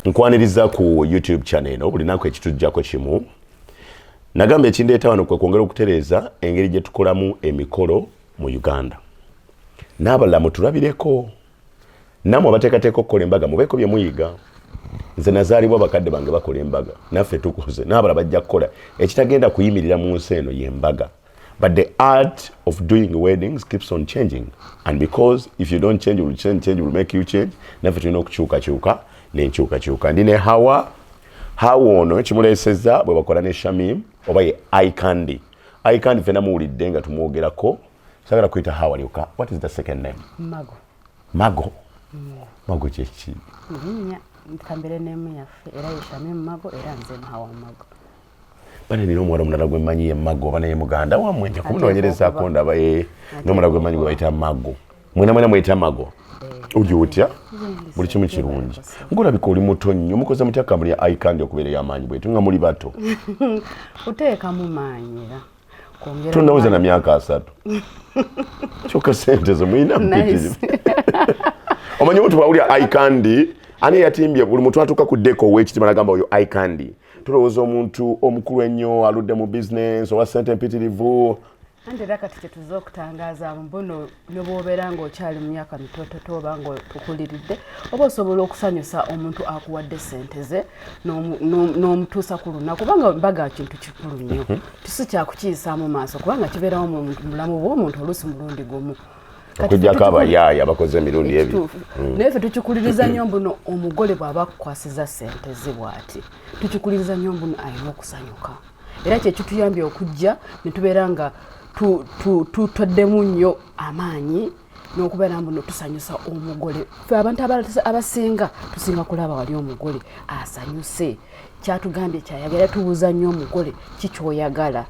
Nkwaniriza ku YouTube channel eno. Buli naku ekitujjako kimu nagamba ekindeeta wano kwe kwongera okutereeza engeri gye tukolamu emikolo mu Uganda, n'abalala mutulabireko, nammwe abateekateeka okukola embaga mubeeko bye muyiga. Nze nazaalibwa bakadde bange bakola embaga, naffe tukoze, n'abalala bajja kukola. Ekitagenda kuyimirira mu nsi eno y'embaga, but the art of doing weddings keeps on changing, and because if you don't change, will change, change will make you change. Naffe tulina okukyukakyuka n'enkyukakyuka. Ndi ne Hawa. Hawa ono kimuleesezza bwe bakola ne Shamim oba ye iCandy. iCandy fena muwulidde nga tumwogerako. Sagala kuyita Hawa lyoka. What is the second name? Mago. Mago. Mago kyeki? Linnya family name yaffe, era ye Shamim Mago, era nze Hawa Mago. Bane nina omuwala omulala gwe mmanyi ye Mago, oba naye muganda wammwe, nja kumunoonyerezaako ndaba ye n'omulala gwe mmanyi gwe bayita Mago. Mwena mwena mweyita Mago. Oli otya? Buli kimu kirungi? Ngolabika oli muto nnyo. Mukoze mutya kampuni ya iCandy okubeera ey'amaanyi bwetu nga muli bato? Kuteekamu maanyi era kwongera. Tonaweza na myaka 30, kyokka sente zo mulina mpitirivu. Omanyi omuntu bwawulira iCandy, ani yatimbye, buli muntu atuuka ku ddeko ow'ekitima nagamba oyo iCandy, tulowooza omuntu omukulu ennyo aludde mu bizinesi owa sente empitirivu. Anti era kati kyetuze okutangaaza mbuno, ne bw'obeera ng'okyali mu myaka mitototo oba ng'otukuliridde, oba osobola okusanyusa omuntu akuwadde sente ze n'omutuusa ku lunaku, kubanga mbaga kintu kikulu nnyo, tisi kyakukiyisaamu maaso, kubanga kibeerawo mu bulamu bw'omuntu oluusi mulundi gumu. Kati okuggyako abayaaya abakoze emirundi ebiri. Ekituufu. Naye ffe tukikuliriza nnyo mbuno omugole bw'aba akukwasiza sente ze bw'ati, tukikuliriza nnyo mbuno alina okusanyuka, era kyekituyambye okujja ne tubeera nga tutaddemu nnyo amaanyi n'okubeera mbuno tusanyusa omugole. Ffe abantu abasinga tusinga kulaba wali omugole asanyuse, kyatugambye kyayagala. Tubuuza nnyo omugole, kikyoyagala,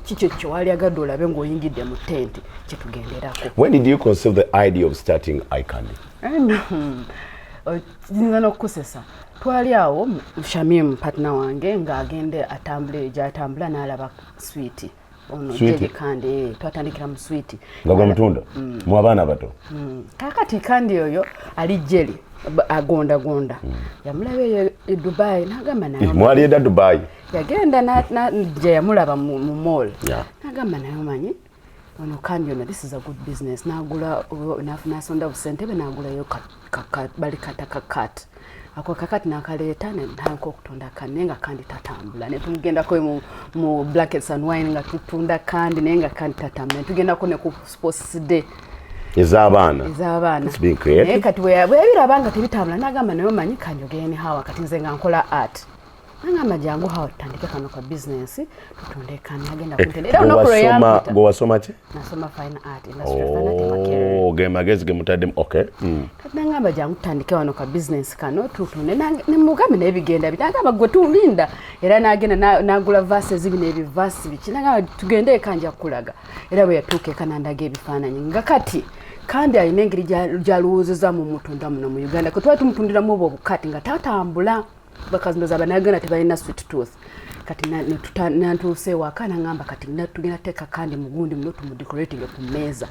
kikyo kyewaliyagadde olabe ng'oyingidde mu tenti, kyetugenderako. When did you conceive the idea of starting iCandy? Nza n'okukusesa, twali awo, Shamim partner wange ng'agende atambula gyatambula n'alaba sweet ono. Sweet? Jelly candy, twatandikira mu sweet. Nga gwe mutunda mu abaana bato? Kakati candy oyo ali jelly, agondagonda, yamulaba eyo e Dubai n'agamba naye Mwali edda Dubai? Yagenda gye yamulaba mu mall. N'agamba naye omanyi ono candy ono, this is a good business. N'agula, n'asonda busente bwe, n'agulayo bali kata kakat ako kakati, n'akaleeta netandika okutunda candy, naye nga candy tatambula. Ne tumugendako mu Blankets and Wine nga tutunda candy, naye nga candy tatambula. Ne tugendako ne ku sports day. Ez'abaana. Ez'abaana. It's being creative. Naye kati bwe yabiraba nga tebitambula, n'agamba naye omanyi kanjogere ne Hawa. Kati nze nga nkola art, nagamba jangu Hawa, tutandike kano ka bizinesi, tutunde candy. Agenda kuntenda era olunaku lwe yampita. Gwe wasoma ki? Nasoma fine art, industrial fine art e Makerere. Oh, ge magezi ge mutaddemu, okay. Kati nagamba jangu tutandike wano ka bizinesi kano tutunde. Nemugambe naye bigenda bita? Nagamba gwe tulinda, era nagenda nagula vases bino, ebivasi biki. Nagamba tugende eka nja kukulaga, era bwe yatuuka eka nandaga ebifaananyi nga kati candy alina engeri gy'alowoozeza mu mutunda muno mu Uganda. Kwe twali tumutundiramu obwo obukati nga tatambula, bakazindoza abanaganda tebalina sweet tooth. Kati nantuuse ewaka nangamba kati tugenda teeka candy mugundi muno, tumudecorating ku mmeeza.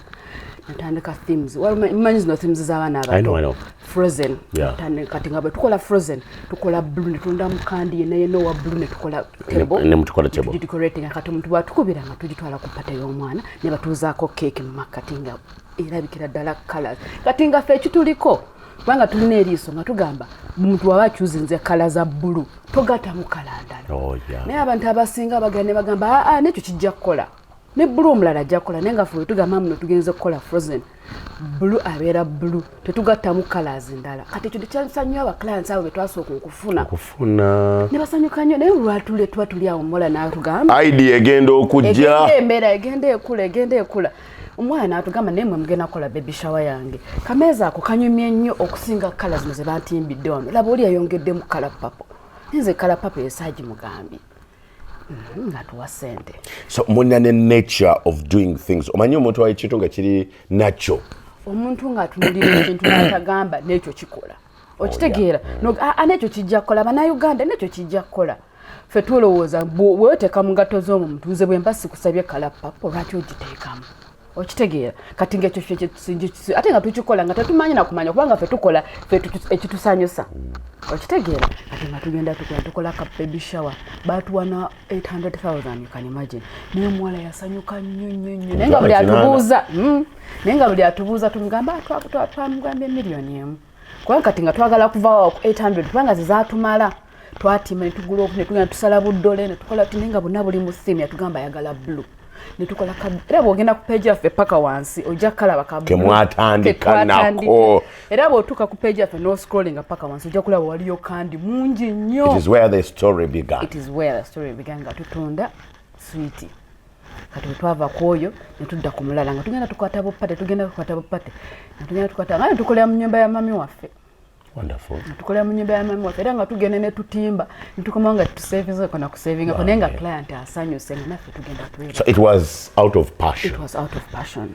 Natandika themes. Mumanyi zino themes z'abaana I know, I know. Frozen. Yeah. Kati nga bwe tukola frozen, tukola blue, netundamu candy yenna yenna owa blue, netukola table. Ne mutukola table. Tugidecorating. Kati omuntu bwatukubira nga tugitwala ku party y'omwana, ne batuuzaako keeki mu makkati nga erabikira ddala colors. Kati nga ffe ekituliko, kubanga tulina eriiso, nga tugamba omuntu waba akyuzinze colour za blue, togattamu colour ndala. Naye abantu abasinga bagenda ne bagamba, aa, nekyo kijja kukola, ne blue omulala ajja kukola. Naye nga ffe wetugamba muno tugenze kukola frozen, blue abeera blue, tetugattamu colors ndala. Kati ekyo tekyasanyuyo aba clients abo betwasooka okufuna. Okufuna. Ne basanyuka nnyo, naye olwatule tuba tuli awo, omuwala n'atugamba idea egenda okujja. Egenda embeera egenda ekula, egenda ekula. Omwana n'atugamba, naye mwe mugenda kukola baby shower yange, kameeza ako kanyumye nnyo okusinga colour zino ze bantimbidde wano. Laba oli yayongeddemu colour purple, nze colour purple esaagimugambye. Nga tuwa ssente. So mulina ne nature of doing things. Omanyi omuntu wa ekintu nga kiri nakyo. Omuntu ng'atunulira ekintu n'atagamba n'ekyo kikola, okitegeera? Ah, ah, n'ekyo kijja kukola, bannayuganda n'ekyo kijja kukola. Ffe tulowooza weoteeka mu ngatto z'omuntu. Nze bwe mba sikusabye colour purple, lwaki ogiteekamu? Okitegeera? Kati ngaekyo ate nga tukikola nga tetumanyi nakumanya, kubanga ffe tukola ffe ekitusanyusa. Okitegeera? Kati nga tugenda tukola, tukola ka baby shower, batuwa na 800,000, you can imagine. Naye omuwala yasanyuka nnyo nnyo nnyo, naye nga buli atubuuza, naye nga buli atubuuza tumugamba, twamugambye 1 million, kubanga kati nga twagala kuvawo 800, kubanga zezatumala. Twatima netugula, netugenda tusala buddole, netukola ti, naye nga bonna buli mu theme. Yatugamba ayagala blue, netukola. Era bwogenda ku page yaffe paka wansi ojja kukalaba ka Kemwatandika nako. Era bw'otuuka ku page yaffe n'oscrollinga paka wansi, ojja kulaba waliyo kandi mungi nnyo. It is where the story began. It is where the story began, nga tutunda swiiti. Kati bwe twava ku oyo ne tudda ku mulala, nga tugenda tukwata bupate, tugenda tukwata bupate, nga tugenda tukwata, nga netukolera mu nyumba ya mami waffe. Wonderful. Tukolera mu nyumba ya mami waffe, era nga tugenda ne tutimba, netukomawo nga tusavinzeko na kusavingako, naye nga client asanyuse, nga naffe tugenda twera. So it was out of passion. It was out of passion,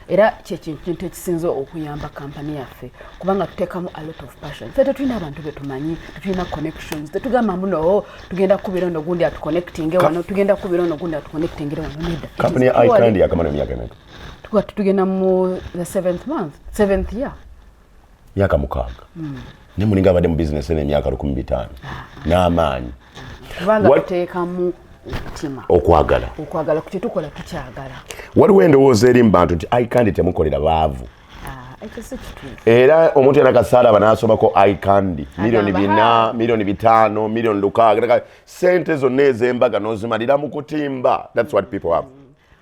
era kyekintu ekisinza okuyamba kampani yaffe, kubanga tuteekamu a lot of passion. Ffe tetulina abantu betumanyi, tetulina connections, tetugamba mbuno, "Oh, tugenda kukubira ono gundi atuconnectinge wano, tugenda kukubira ono gundi atuconnectingire wano." Nedda. It Kampani is ya purely- iCandy yakamala emyaka emeka? Tuba tugenda mu the seventh month, seventh year. Myaka 6, ne mulinga abadde mu bizinesi eno emyaka 1500 n'amaanyi. Kubanga tuteekamu omutima. Okwagala. Okwagala ku kyetukola, tukyagala. Waliwo endowooza eri mu bantu nti iCandy temukolera baavu. Ah, ekyo si kituufu. Era omuntu yena kasaala n'asomako iCandy miliyoni Agamba, 4, miliyoni 5, miliyoni 6, sente zonna ez'embaga n'ozimalira mu kutimba. That's what people have.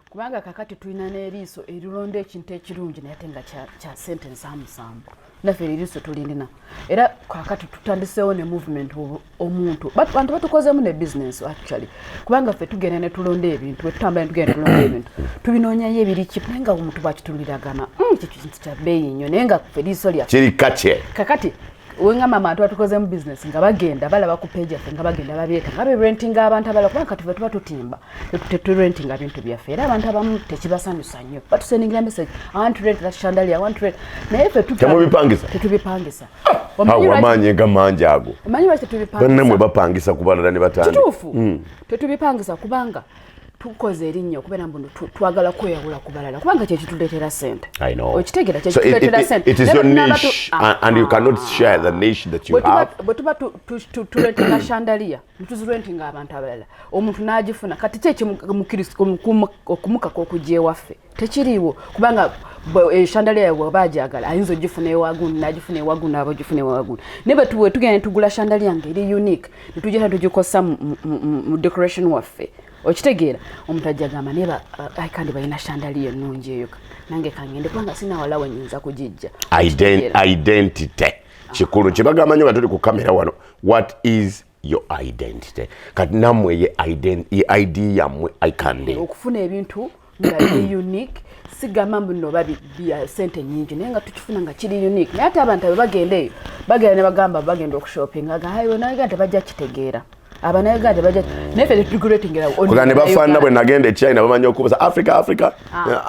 Kubanga kakati tulina n'eriiso erironda ekintu ekirungi, naye ate nga kya sente nsaamusaamu. Naffe eriiso tulirina, era kakati tutandiseewo ne movement omuntu bantu batukozemu ne business actually, kubanga ffe tugenda ne tulonda ebintu, bwe tutambula ne tugenda tulonda ebintu, tubinoonyayo ebiri cheap, naye nga omuntu bwakitulira agamba, kikyo kintu kya bbeeyi nnyo," naye nga ffe eriiso lyaffe Kiri kakye. Kakati wengamba abantu batukozemu business, nga bagenda balaba ku page yaffe, nga bagenda babyeta nga berentinga abantu abalala, kubanga kati fe tuba tutimba, teturentinga bintu byaffe. Era abantu abamu tekibasanyusa nnyo, batusendingira message, "I want to rent that chandelier, I want to rent," naye ffe Temubipangisa? Tetubipangisa. Awo amaanyi nga mangi ago. Omanyi lwaki tetubipangisa? Bannamwe bapangisa ku balala ne batandika. Kituufu, tetubipangisa kubanga tukoze erinnya okubeera mbuno twagala kweyawula ku balala, kubanga kyekituleetera sente. I know. Okitegeera? So Kyekituleetera sente. it is your niche, and you cannot share the niche that you have. Bwe tuba turentinga chandelier, netuzirentinga abantu abalala, omuntu n'agifuna, kati ki ekimukumukaka okujja ewaffe? Tekiriiwo, kubanga chandelier bweba agyagala ayinza ogifuna ewagundi, n'agifuna ewagundi, aba ogifuna ewagundi. Naye bwe tugenda netugula chandelier nga eri unique, netugenda tugikosa mu decoration waffe, okitegeera? Omuntu ajja gamba, "Naye kandi balina chandelier ennungi eyo, nange kangende, kubanga sinawala we nyinza kugijja." Okitegeera? Identity kikulu. Kibagamba nnyo nga tuli ku kamera wano, what is your identity? Kati nammwe ye ID yammwe iCandy. Okufuna ebintu nga biri unique, sigamba mbu nno oba bya sente nyingi, naye nga tukifuna nga kiri unique. Naye ate abantu abo bagenda eyo, bagenda ne bagamba bagenda okushoppinga, naye tebajja kitegeera, abanauganda tebajja, naye ffe tetukuretingira. Kuga ne bafaanana. Bwe nagenda e China, bamanyi okubuza Africa, Africa,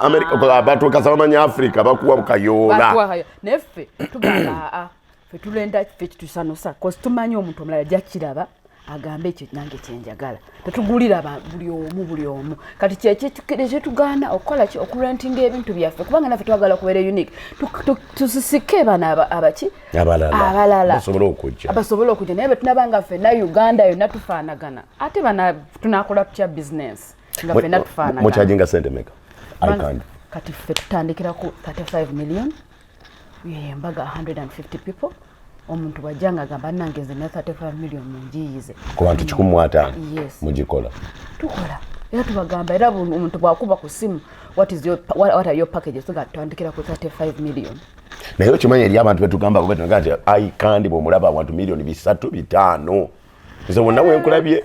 America, batuukasa bamanyi Africa, bakuwa bukayoola. Batuwa, naye ffe tugamba, aa, ffe tulenda ffe kitusanusa, cause tumanyi omuntu omulala ajja kiraba agambe, "Ekyo nange kyenjagala." Tetugulira buli omu buli omu. Kati kyetugaana okukola ki? Okurentinga ebintu byaffe, kubanga naffe twagala kubeera unique. Tusisike bano abaki Abalala. Abalala. Basobole okujja. Basobole okujja. Naye bwe tunaba nga ffenna Uganda yonna tufaanagana, ate bana tunakola tutya business nga ffenna tufaanagana? Mucharginga sente meka iCandy? Kati ffe tutandikira ku 35 million. Yeyo embaga 150 people. Omuntu bwajja nga agamba, "Nange nze ne 35 million munjiyize," Ku bantu 150? Yes. Mugikola? Tukola, era tubagamba, era omuntu bwakuba ku simu, What are your packages?" Tuga tutandikira ku 35 million. Naye okimanyi eri abantu betugamba betuga nti iCandy bwomulaba abantu miliyoni 3, 5, nze wonna wenkulabye.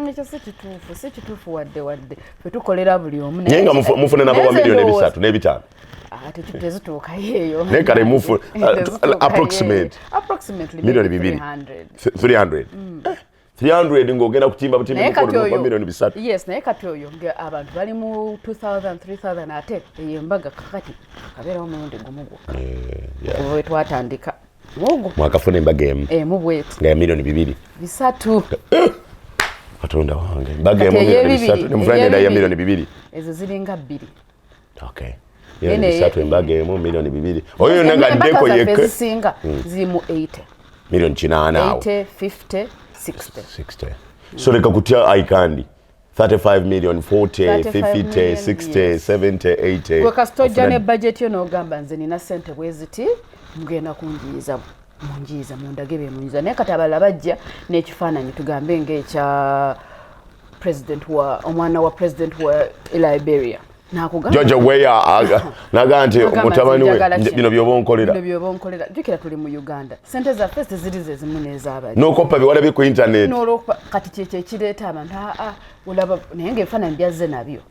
Ekyo si kituufu, si kituufu wadde wadde. Fe tukolera buli omu. Naye nga mufuna nabo Naye wa nze miliyoni ndowooza- 3 n'ebitaano. Ah, tezituukayo eyo. Naye kale Tezituukayo approximate. eyo. Approximately Miliyoni maybe 2. 300. 300. 300 ng'ogenda kutimba butimbi Naye kati mukolo oyo miliyoni 3. Yes, naye kati oyo nga abantu bali mu 2000, 3000, ate eyo embaga kakati kabeerawo omulundi gumu gwokka. Kuva bwe twatandika ogwo. Mwakafuna embaga emu? Emu bweti. Nga ya miliyoni 2? 3. Katonda wange, embaga emu Kati miliyoni ey'ebibiri, 3, nemufuna nenda ya ey'ebibiri. miliyoni 2. Ezo ziringa 2. Okay. 3 million embaga emu, 2 million oyo yonna nga decor yekka. Ezisinga ziri mu 80. 80 million awo. 80, 50, 60. 60. So leka kutya iCandy, 35 million, 40, 35 50, million, 60, yes. 70, 80. Gwe kasita ojja Ofuna- ne budget yo n'ogamba, "Nze nina sente bwe ziti, mugenda kunjiiza, munjiiza, mundage byemunyiza." Naye kati abalala bajja n'ekifaananyi, tugambe ng'ekya president wa, omwana wa president wa Liberia, nakugamba George Weah, naga nti Agamba mutabani we, njagala kino. "Bino byoba onkolera." Bino byoba onkolera. Jjukira tuli mu Uganda, sente zaffe teziri ze zimu n'ezabali. N'okoppa biwalabye ku internet. N'olwokuba kati kyekyo ekireeta abantu, aa, olaba naye ng'ebifaananyi byazze nabyo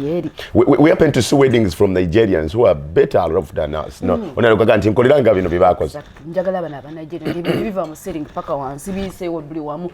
yeeri. We happen to see weddings from Nigerians who are better off than us. No, onalokaga nti nkolera nga bino bye bakoze. Njagala bano Abanigeria ng'ebintu biva mu ceiling paka wansi, biyiseewo buli wamu.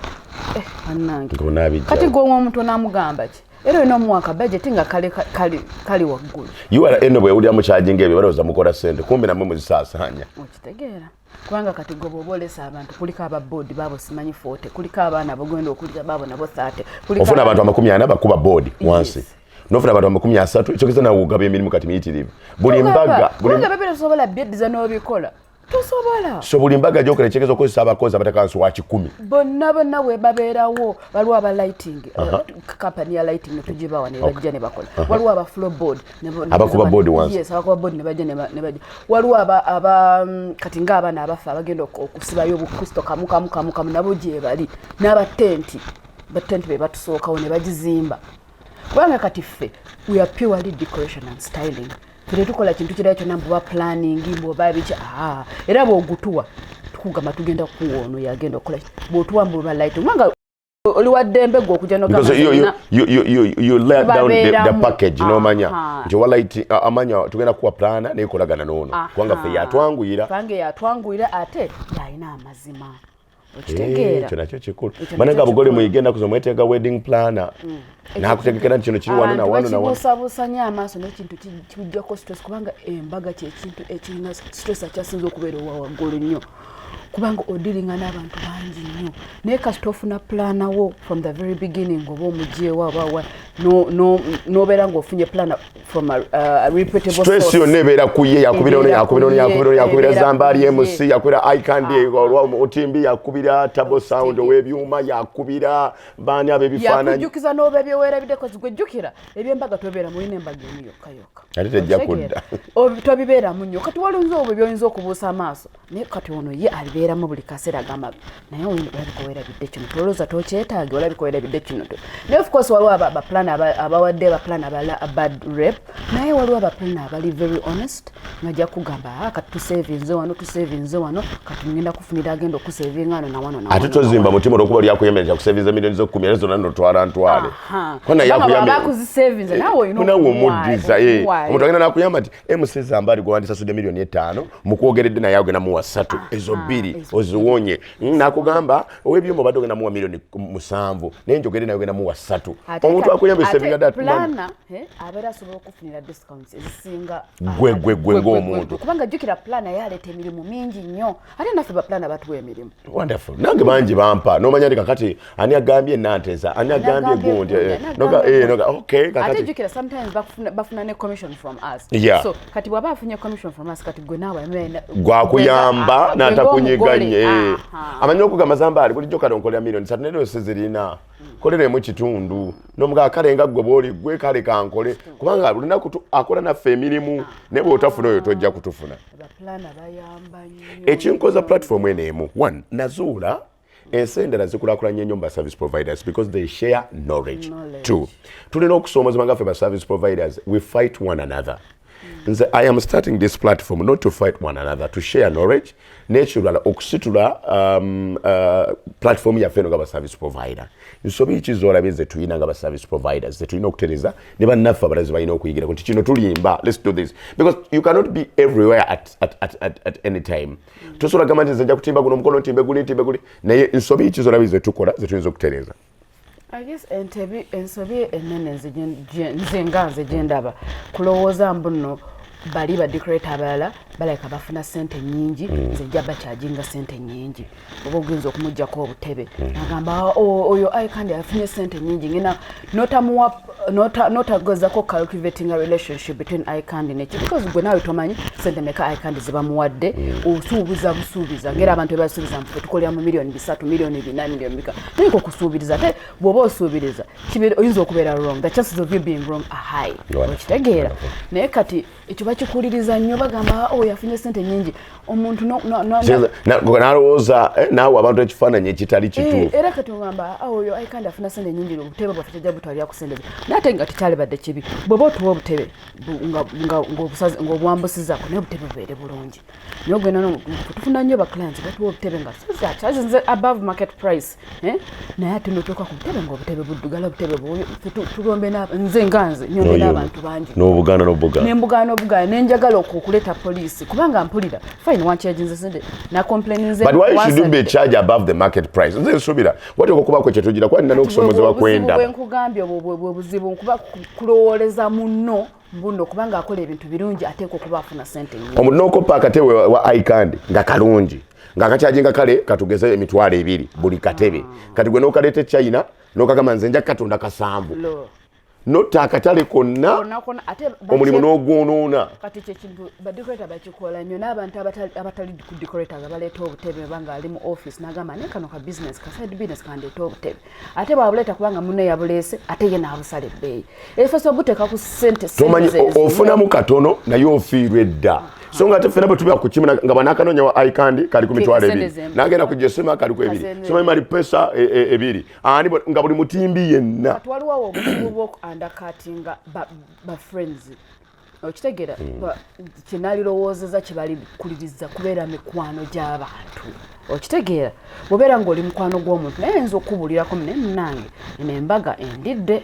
Eh, bannange. Ng'onaabijjawo. Kati gwe omuntu onaamugamba ki? Era olina omuwaka budget nga kali waggulu. URA eno bwewulira mukyajinga ebyo, balowooza mukola ssente, kumbe nammwe muzisaasaanya. Okitegeera? Kubanga kati gwe bw'oba olesa abantu, kuliko aba board baabo simanyi 40, kuliko abaana abagenda okulira baabo nabo 30, kuliko Ofuna abantu 40 bakuba board wansi, Yes. nofuna abantu 30, ekyogeza nawe ogaba emirimu kati miyitirivu buli mbaga buli Kubanga bebera tosobola byeddiza n'obikola, tosobola. So buli mbaga gyokola ekyegeza okukozesa abakozi abatakansi wa 100. Bonna bonna bwe babeerawo. Waliwo aba lighting, company ya lighting netugibawa ne bajja ne bakola. Waliwo aba floor board Abakuba board wansi. Yes, abakuba board ne bajja ne bajja. Waliwo aba kati ng'abaana abafe abagenda okusibayo obukristo kamu kamu kamu kamu, nabo gye bali, n'abatenti, batenti be batusookawo ne bagizimba. Kubanga kati ffe we are purely decoration and styling. Ffe tetukola kintu kirala kyonna mbuba planning, mbuba biki. Aa, era bw'ogutuwa tukugamba tugenda kukuwa ono yagenda okukola. Bw'otuwa mbuba light, kubanga oli wa ddembe gwe okujja n'ogamba Because you lay down the Babeeramu. package n'omanya nti owa light amanya tugenda kuwa planner nekolagana n'ono, kubanga ffe yatwanguyira. Kubanga yatwanguyira ate yalina amazima, okitegeera? Ekyo nakyo kikulu. Ekyo Banange, nakyo abugole kikulu. muyige ennaku zo mwetega wedding planner n'akutegekera nti kino kiri wano na Abantu wano na wano. bakibuusabuusa nnyo amaaso n'ekintu kijjako stress, kubanga embaga kyekintu ekirina stress akyasinza okubeera owa waggulu nnyo, kubanga odiringa n'abantu bangi nnyo. Naye kasita ofuna planner wo from the very beginning, oba omugyewo oba n'obeera ng'ofunye planner from a reputable Stress source. yonna ebeera ku ye. Yakubira ono, Ebeera yakubira ono, ku ye, yakubira ono, yakubira ebeera Zambaali ku ye. MC, yakubira iCandy otimbi, yakubira Tabo Sound ow'ebyuma, yakubira baani ab'ebifaananyi. Yakujjukiza n'oba ebyeweerabiddeko. Gwe jjukira ebyembaga tobeera mulina embaga emu yokka yokka. Ate tejja Okitegeera? kudda. Tobibeeramu nnyo. Kati walinza obwo byoyinza okubuusa amaaso, naye kati ono ye abibeeramu buli kaseera, agamba, "Naye olabika weerabidde kino, tolowooza tokyetaage, olabika weerabidde kino." Naye of course waliwo abaplanner abawadde abaplanner abala a bad rep, naye waliwo abaplanner abali very honest, ngajja kugamba, "Ah, kati tusevinze wano, tusevinze wano, kati ngenda kufunira agenda okusevinga wano na wano na Ate wano na tozimba wano." mutima olwokuba lyakuyemereza kusevinza 10 million era zonna notwala ntwale. Ko naye Kubanga akuyambe- bw'aba akuzisevinze, naawe olina Nawe omuddiza, eh. okumuwaayo. Omuntu agenda nakuyamba nti MC Zambaali gwe wandisasudde 5 million mukwogeredde, naye agenda muwa 3, ezo 2 Ezo. oziwonye. Nakugamba owebyuma obadde ogenda muwa 7 million, naye njogedde naye ogenda muwa 3. Ate Omuntu akuyamba ate esevinga that money. planner, abeera asobola okufunira discounts ezisinga Gwe, gwe, gwe ng'omuntu. Kubanga jjukira planner yaleeta emirimu mingi nnyo, ate naffe baplanner batuwa emirimu. Wonderful. Nange bangi bampa, nomanya nti kakati ani agambye nanteza, ani agambye gundi, Ani agambye noga, okay, Ate kakati jjukira sometimes bafuna ne commission from us. So kati bw'aba afunye commission from us, kati gwe naawe Gwakuyamba n'atakunyiganye. Aha. Amanyi okugamba, "Zambaali, bulijjo kale onkolera 3 million, naye leero sizirina, koleremu kitundu." Nomugaa, "Kale nga gwe bwoli gwe, kale kankole," kubanga lunaku akola naffe emirimu, naye bw'otafuna oyo tojja kutufuna. Baplanner bayamba nnyo. Ekinkoza platform eno emu, one, nazuula ensi endala zikulaakulanye nnyo mu ba service providers because they share knowledge. Knowledge. Two, tulina okusoomozebwa nga ffe ba service providers, we fight one another. Nze I am starting this platform not to fight one another, to share knowledge. N'ekirala, okusitula platform yaffe eno nga ba service provider. Nsobi ki z'olabye ze tulina nga ba service providers ze tulina okutereza, ne bannaffe abalazi balina okuyigirako nti kino tulimba, let's do this, because you cannot be everywhere at any time. Tosobola gamba nti nze nja kutimba guno omukono, ntimbe guli, ntimbe guli. Naye nsobi ki z'olabye ze tukola ze tuyinza okutereeza? I guess entebi ensobi enene nze nze nga nze gye ndaba, kulowooza mbu nno Bali ba decorator abalala balabika bafuna sente nyingi, nze nja bacharginga sente nyingi. Oba ogenza okumugjako obutebe, agamba, "Oh, oyo Icandy afunye sente nyingi." Ngena notamuwa, notagezako cultivating a relationship between Icandy neki, because gwe naawe tomanyi sente meka Icandy zebamuwadde. Osuubiza busuubiza, ngeri abantu ebasuubiza nti tukolera mu miliyoni 3, miliyoni 4, miliyoni meka, naye okusuubiriza, ate bw'oba osuubiriza oyinza okubeera wrong. The chances of you being wrong are high. Okitegeera? Naye kati ekyo bakikuliriza nnyo, bagamba, "Oh, yafunye sente nyingi." Omuntu Nalowooza naawe abantu ekifaananyi ekitali kituufu. Era kati ogamba, "Ah, oyo Icandy afuna sente nyingi, obutebe bwaffe tajja butwalira ku sente ze." Naye ate nga tekyalibadde kibi bw'oba otuwa obutebe ng'obwambusizaako, naye obutebe bubeere bulungi. Naye ogenda tufuna nnyo ba clients batuwa obutebe nga charges above market price, eh? Naye ate notuuka ku butebe ng'obutebe buddugala, obutebe bubi. Ffe tulombe nze nga nze nyombe n'abantu bangi. N'obuganda n'obuganda. Nembugaana obugaana, nenjagala okuleeta poliisi kubanga mpulira fine wancharginze sente nacomplaininze. But why should you be charged above the market price? Nze nsuubira wateeka okubaako kyetugira, kuba nina n'okusomozebwa kwendaba. Bwenkugambye obwo bwe buzibu, nkuba kulowooleza munno mbuno kubanga akola ebintu birungi, ateekwa okuba afuna sente nnyo. Omuntu n'okopa akatebe wa Icandy nga kalungi, ng'akacharginga kale katugeze 20,000 buli katebe, kati gwe n'okaleeta e China n'okagamba, "Nze nja kukatonda 7,000." Lo. Notta akatale konna. Konna konna, ate Omulimu n'ogwonoona. Kati kyekintu badecorator bakikola nnyo, n'abantu abatali ku decorators abaleeta obutebe, oba nga ali mu office n'agamba, "Naye kano ka business, ka side business, kandeeta obutebe." Ate bw'abuleeta, kubanga munne yabuleese, ate ye n'abusala ebbeeyi efesa obuteeka ku sente. Tomanyi ofunamu katono naye ofiirwa edda. So nga ate ffena bwe tubeera ku kimu, nga banakanoonya wa Icandy kali ku mitwalo Sente ebiri, zemba. N'agenda ku Jesema kali ku ebiri, Kasente. simanyi mali pesa ebiri ani nga buli mutimbi yenna. Kati waliwo awo obuzibu bw'oku undercuttinga ba friends, okitegeera? Kyenalirowoozeza kyebalikuliriza kubeera mikwano gy'abantu, okitegeera? Bw'obeera ng'oli mukwano gw'omuntu, naye ayinza okubuulirako, "Naye munange, eno embaga endidde,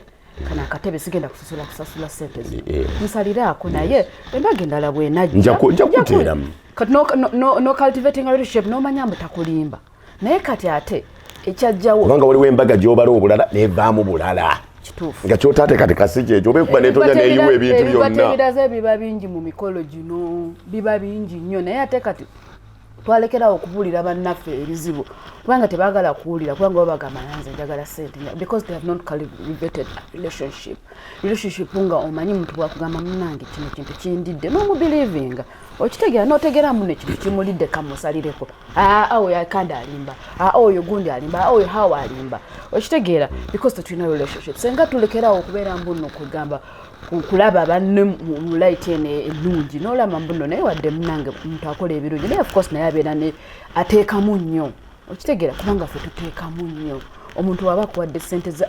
kano akatebe sigenda kusasula kusasula sente zino, nsaliraako." Naye embaga endala bwenajja, Nja kuteeramu. Kati no cultivating a relationship, n'omanya mbu takulimba. Naye kati ate ekyajjawo, Kubanga waliwo embaga gy'obala obulala nevaamu bulala. Kituufu. Nga kyotateekateeka si kyekyo, oba ekuba netonya neyiwa ebintu Ebiba byonna. Tebiraze, biba bingi mu mikolo gino, biba bingi nnyo. Naye ate kati twalekerawo okubuulira bannaffe ebizibu kubanga tebaagala kuwulira, kubanga baba bagamba, "Nanze njagala sente," because they have not cultivated a relationship nga omanyi muntu bwakugamba, "Munange, kino kintu kindidde," n'omubelievinga, okitegeera? Notegeera muno ekintu kimulidde, kamusalireko. "Aa, oyo kandi alimba. Aa, oyo gundi alimba. Aa, oyo hawa alimba." Okitegeera? Because tetulina relationship. Senga tulekerawo okubeera mbuno kugamba kulaba banne mu light eno ennungi, n'olaba mbuno naye wadde munange omuntu akola ebirungi, naye of course naye abeera ne ateekamu nnyo, okitegeera? Kubanga ffe tuteekamu nnyo. Omuntu waba akuwadde sente ze,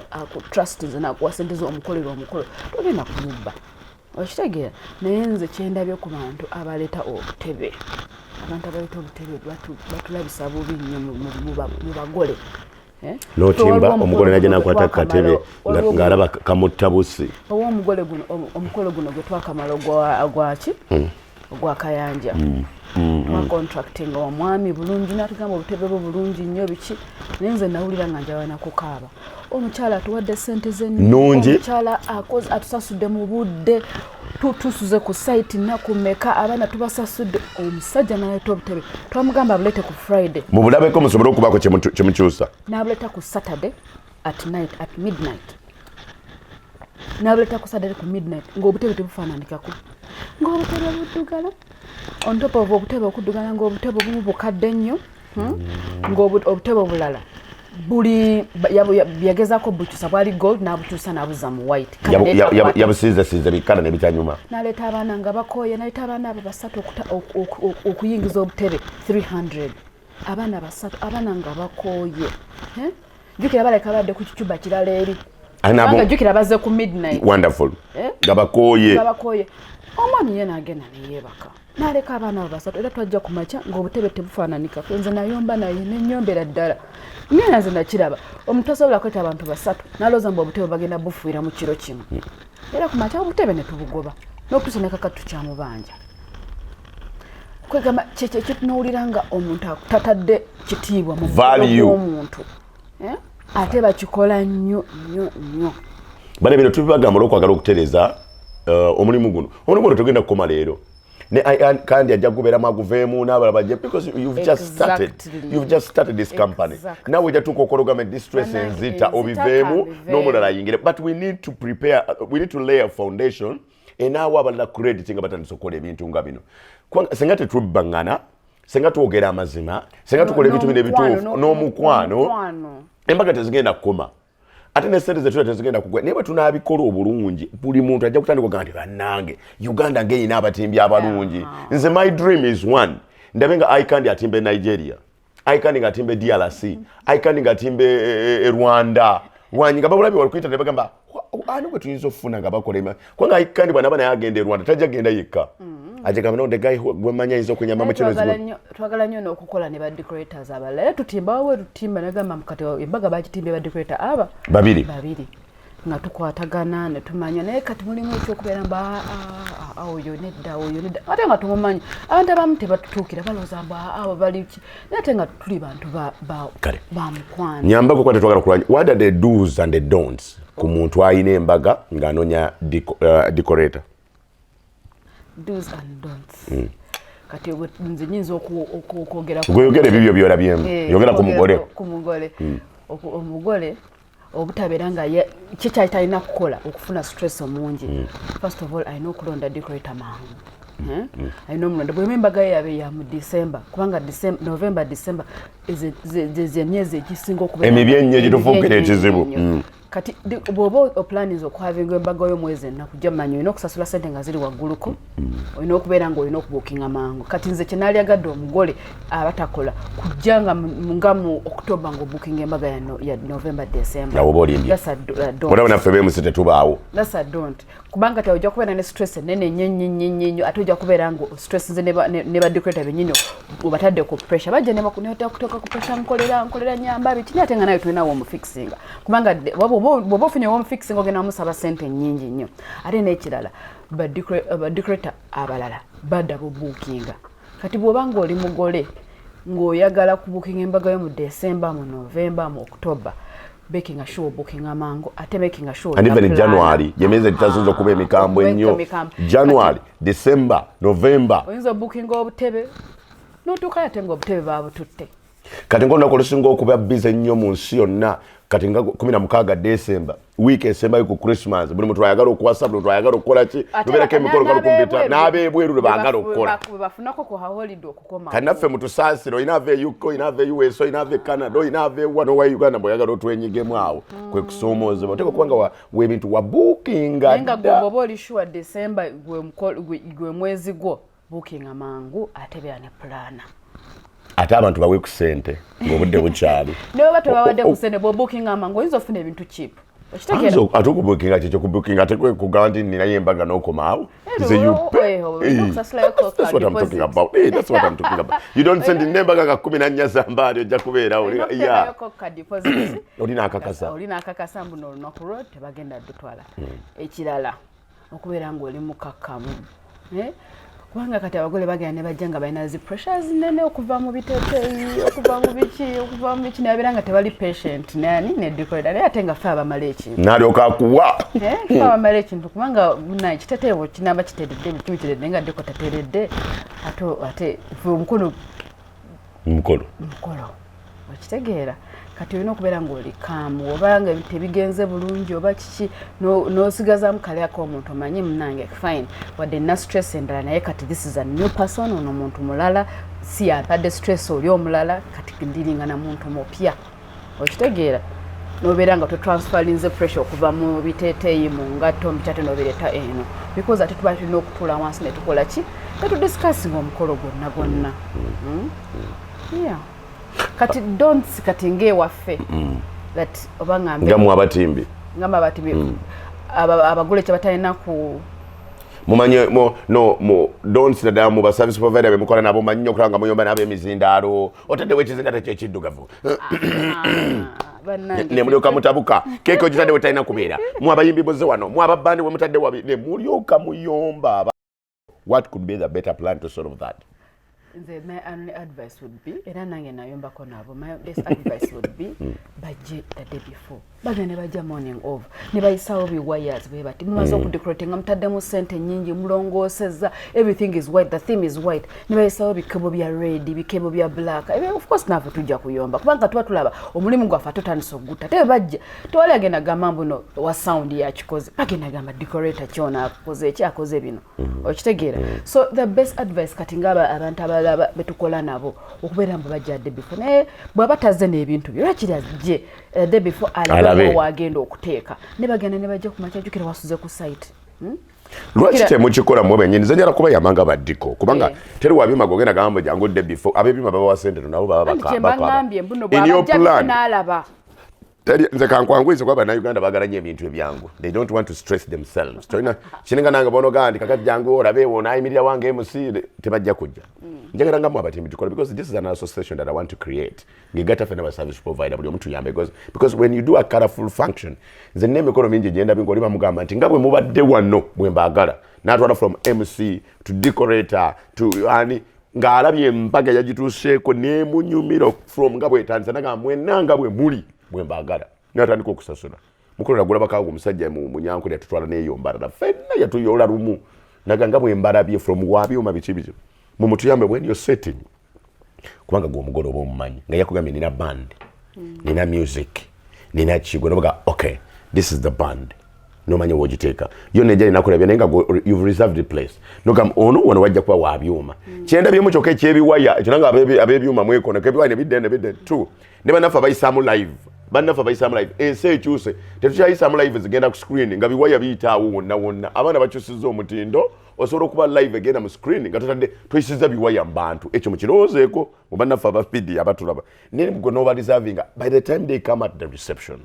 trust ze, nakuwa sente ze omukolera omukolo, togenda kumubba, okitegeera? Naye nze kyendabye ku bantu abaleeta obutebe, abantu abaleeta obutebe batulabisa bubi nnyo mu bagole. Eh? N'otimba Waliwo omugole najja guno nakwata gwe katebe ng'alaba kamutta busi. Owa omugole guno, omukolo guno gwe twakamala ogwaki, ogwa Kayanja, twacontractinga omwami bulungi, natugamba obutebe bwe bulungi nnyo biki, naye nze nawulira nga njagala nakukaaba. Omukyala atuwadde sente ze. Nnungi. Omukyala atusasudde mu budde, tusuze ku site nnaku meka, abaana tubasasudde, omusajja naleeta obutebe. Twamugamba abuleete ku Friday. Mubulabeko musobole okubaako kyemukyusa. N'abuleeta ku Saturday at night, at midnight. N'abuleeta ku Saturday ku midnight, ng'obutebe tebufaananikako, ng'obutebe buddugala. On top of obutebe okuddugala, ng'obutebe obumu bukadde nnyo, Ng'obutebe obulala buli yagezaako bukyusa, bwali gold n'abukyusa n'abuzza mu white. Kale Yabusiizesiize bikkala nebitanyuma. N'aleeta abaana nga bakooye, n'aleeta abaana abo basatu okuyingiza obutebe 300, abaana basatu, abaana nga bakooye. Eh? Jjukira baleka badde ku kicuba kirala eri. Ani Kubanga jjukira bazze ku midnight. Wonderful. Eh? Nga bakooye. Nga bakooye. Omwami ye n'agenda neyeebaka n'aleka abaana abo basatu. Era twajja ku makya ng'obutebe tebufaananika. Nze nayomba naye nenyombera ddala, naye nze nakiraba omuntu tasobola kweta abantu basatu n'alowooza mbu obutebe bagenda bufuira mu kiro kimu. Era ku makya obutebe ne tubugoba, n'okutuusa ne kakati tukyamubanja. Kwegamba kyekyo ekitunuulira nga omuntu tatadde kitiibwa mu Value. gw'omuntu. Eh? Ate bakikola nnyo nnyo nnyo. Bane bino tubibagamba olwokwagala okutereeza omulimu guno. Omulimu guno tugenda kukoma leero. Ne kandi ajja kubeeramu aguveemu n'abalala bajje, because you've just started. You've just started this company. Nawe ojja tuuka okola ogambe, "Distress Bannange, enzita." enzita, Obiveemu kambiveemu. N'omulala ayingire, but we need to prepare, we need to lay a foundation enaawo abalala credit nga batandise okukola ebintu nga bino, kubanga senga tetubbaŋŋana, senga twogera amazima, senga tukola ebintu bino ebituufu n'omukwano, n'omukwano. Embaga tezigenda kukoma, ate ne sente zetula tezigenda kugwa. Naye bwe tunaabikola obulungi, buli muntu ajja kutandika okugamba nti, "Bannange, Uganda ng'erina abatimbi abalungi." Nze my dream is one, ndabe nga Icandy atimba e Nigeria, Icandy ng'atimba e DRC, Icandy ng'atimba e Rwanda, wanyi nga babulabye wali kuyita ne bagamba, "Ani gwe tuyinza okufuna nga bakola Kubanga Icandy bw'anaaba naye agenda e Rwanda, tajja genda yekka, ajja gamba, "No, the guy gwe mmanyi ayinza okunyamba mu kino." Twagala nnyo n'okukola ne ba decorators abalala, era tutimba wawe tutimba nagamba kati embaga bagitimbye ba decorator aba Babiri. Babiri, nga tukwatagana ne tumanya. Naye kati mulimu ekyokubeera mbu, "Ah, ah, ah, oyo nedda, oyo nedda," ate nga tumumanyi. Abantu abamu tebatutuukira, balowooza mbu, "Ah, abo bali ki?" Naye ate nga tuli bantu Kale. ba mukwano. Nyambako kuba tetwagala kulwanya. What are the do's and the don'ts ku muntu ayina embaga ng'anoonya decorator? Do's and don'ts. Kati nze nyinza okwogera Gwe yogera ebibyo byolabyemu. Eh, Yogera ku okwogera mugole. ku mugole. Omugole obutabeera nga kyekyali talina kukola okufuna stress omungi. First of all, alina okulonda decorator mangu. Eh? Alina omulonda bweba embaga ye yabe ya mu December, kubanga November, December ze myezi egisinga okubeera Emibi ennyo egitufuukira emibi ennyo ekizibu. ennyo. Kati bw'oba oplaninze okuhavinga embaga y'omwezi ennaku, jja manya olina okusasula sente nga ziri wagguluko, olina okubeera nga olina okubuukinga mangu. Kati nze kyenaalyagadde omugole abatakola kujja nga mu October ng'obuukinga embaga ya November, December. Awo oba olimbye. That's a don't. Olaba naffe beemusi tetubaawo. That's a don't, kubanga te ojja kubeera ne stress enene nnyo nnyo nnyo nnyo nnyo, ate ojja kubeera nga stress nze ne ba decorator bennyini obatadde ku pressure, bajja ne bakuteeka ku pressure, nkolera nkolera nyamba biki, naye ate nga nawe tulina womufixinga, kubanga bw'oba ofunye womufixinga ogenda musaba sente nnyingi nnyo. Ate n'ekirala, ba decorator abalala badda bubuukinga. Kati bw'oba ng'oli mugole ng'oyagala kubuukinga embaga yo mu December, mu November, mu October, making sure booking mangu, ate making sure And even olina January, gyemyezi egitasinza okuba emikambwe ennyo. Emikambwe. January, December, November. Oyinza obuukinga obutebe n'otuukayo ate ng'obutebe babututte. Kati ngaolunaku olusinga okuba busy ennyo mu nsi yonna kati nga 16 December, wiiki esembayo ku Christmas, buli muntu ayagala okuwasa, buli muntu ayagala okukola ki, lubeerako emikolo ga 5000 n'abeebweru lwe baagala okukola. Bafunako ku holiday okukoma. Kati naffe mutusaasire, olina ava e UK, olina ava e US, olina ava e Canada, olina ava ewa nowa Uganda, bweoyagala otwenyigemu, awo kwe kusoomoozebwa. Oteeka okuba nga webintu wabuukinga Naye nga gwe dda. Bw'oba oli sure December gwe mwezi gwo, bookinga mangu, ate beera ne planner. Ate abantu bawe ku ssente ng'obudde bukyali. Ne baba tebawadde ku ssente, bw'obookinga mangu oyinza ofuna ebintu cheap, okitegeera? Ate okubuukinga kyekyo, kubuukinga tekwekuga nti ninayo embaga n'okomaawo. Nze you pay. Olina okusasulayo That's what I'm talking deposit. about. Hey, that's what I'm talking about. You don't send nembaga nga 14 zambaali ojja kubeerawo. Olina okuteekayoko ka deposit. Olina akakasa. Olina akakasa mbu n'olunaku lwo tebagenda dutwala. Ekirala, okubeera ng'oli mukakkamu. Eh? Kubanga kati abagole bagenda ne bajja nga balina zi pressures nene okuva mu biteeteeyi, okuva mu biki, okuva mu biki, ne babeera nga tebali patient nani ne decorator, naye ate nga ffe abamala ekintu. N'alyoka akuwa. Eh, ffe abamala ekintu, kubanga munaye kiteeteeyi kinaba kiteredde, buli kimu kiteredde, nga decor tateredde, ate ffe omukono Mukolo. Mukolo, okitegeera? Kati olina okubeera ng'oli calm, oba nga tebigenze bulungi oba kiki, n'osigazaamu kale ak'omuntu omanyi, munange, fine, wadde nina stress endala, naye kati this is a new person, ono muntu mulala, si yampadde stress oli omulala, kati ndiringa na muntu mupya, okitegeera? Nobeera nga totransferinze pressure okuva mu biteeteeyi, mu ngatto, mu kyate, nobireeta eno, because ate tuba tulina okutuula wansi ne tukola ki, netudiscussinga omukolo gwonna gwonna. Yeah. Kati don'ts, kati ng'ewaffe that oba ngambe Nga mu abatimbi. Ngamba abatimbi, abagole kyebatalina ku Mumanye mo no mu don'ts, naddala mu ba service provider bemukola nabo, manyi nnyo okulaba nga muyomba n'ab'emizindaalo, otaddewo ekizindaalo ekyekiddugavu. Bannange. Ne mulyoka mutabuka, keeke ogitadde wetalina kubeera, mu abayimbi muze wano, mu ababandi we mutadde wabi, ne mulyoka muyomba. What could be the better plan to solve that? Nze my only advice would be, era nange nayombako nabo, my best advice would be bajje the day before. Bagenda ne bajja morning of ne bayisawo bi wires bwe bati, mumaze okudecorate nga mutaddemu sente nyingi, mulongoosezza, everything is white, the theme is white, ne bayisawo bikebo bya red, bikebo bya black. Of course naffe tujja kuyomba kubanga tuba tulaba omulimu gwaffe ate otandise okugutta. Tebe bajja, tewali agenda gamba mbu no wa sound yakikoze, bagenda gamba decorator kyona akoze eki, akoze bino. Okitegeera? So the best advice kati nga abantu abalala betukola nabo okubeera mbu bajja day before, naye bw'aba tazze n'ebintu bye, lwakiri ajje day before alabe wagenda okuteeka, ne bagenda ne bajja kumakya. Jjukira wasuze ku site? Lwaki temukikola mwe bennyini? Nze njala kubayamba nga baddiko, kubanga teri wabyuma gogenda gamba jangu day before. Ab'ebyuma babawa sente, nabo baba bakambye mbuno bw'abajja n'alaba. Teri, nze kankwanguyise kuba bannayuganda baagala nnyo ebintu ebyangu. They don't want to stress themselves. Tolina kininga nange bonogaa nti kakati jangu olabe onayimirira wange MC, tebajja kujja. Njagala nga mu abatimbi tukola, because this is an association that I want to create ngegatta ffenna ba service provider, buli omu tuyambe, because when you do a colorful function, nze nina emikolo mingi gyendabye ngaoli bamugamba nti nga bwe mubadde wano bwe mbaagala, n'atwala from MC to decorator to ani, ng'alabye embaga yagituuseeko nemunyumira from nga bwetandisa, nagamba mwenna nga bwe muli bwe mbaagala, natandika okusasula. Mukolo nagulabakawo omusajja mu Munyankole, yatutwala neyo Mbarara, ffenna yatuyola lumu, naga nga bwe mbalabye from wabyuma biki biki, mumutuyambe when you're setting, kubanga gwe omugole oba omumanyi nga yakugambye nina band, nina music, nina kigwe, nobaga okay, this is the band, nomanya wogiteeka yo nejja ninakulabya, naye nga you've reserved the place, nogamba ono wano wajja kuba wabyuma. Kyendabyemu kyokka ekyebiwaya ekyo, nanga abebyuma mwekoneko ebiwaya nebidde nebidde t ne bannaffe abayisaamu live, bannaffe abayisaamu live, ensi ekyuse, tetukyayisaamu live zigenda ku screen nga biwaya biyitaawo wonna wonna. Abaana bakyusizza omutindo, osobola okuba live egenda mu screen nga totadde toyisiza biwaya mu bantu. Ekyo mukirowoozeeko mu bannaffe aba media abatulaba, naye gwe noba reservinga, by the time they come at the reception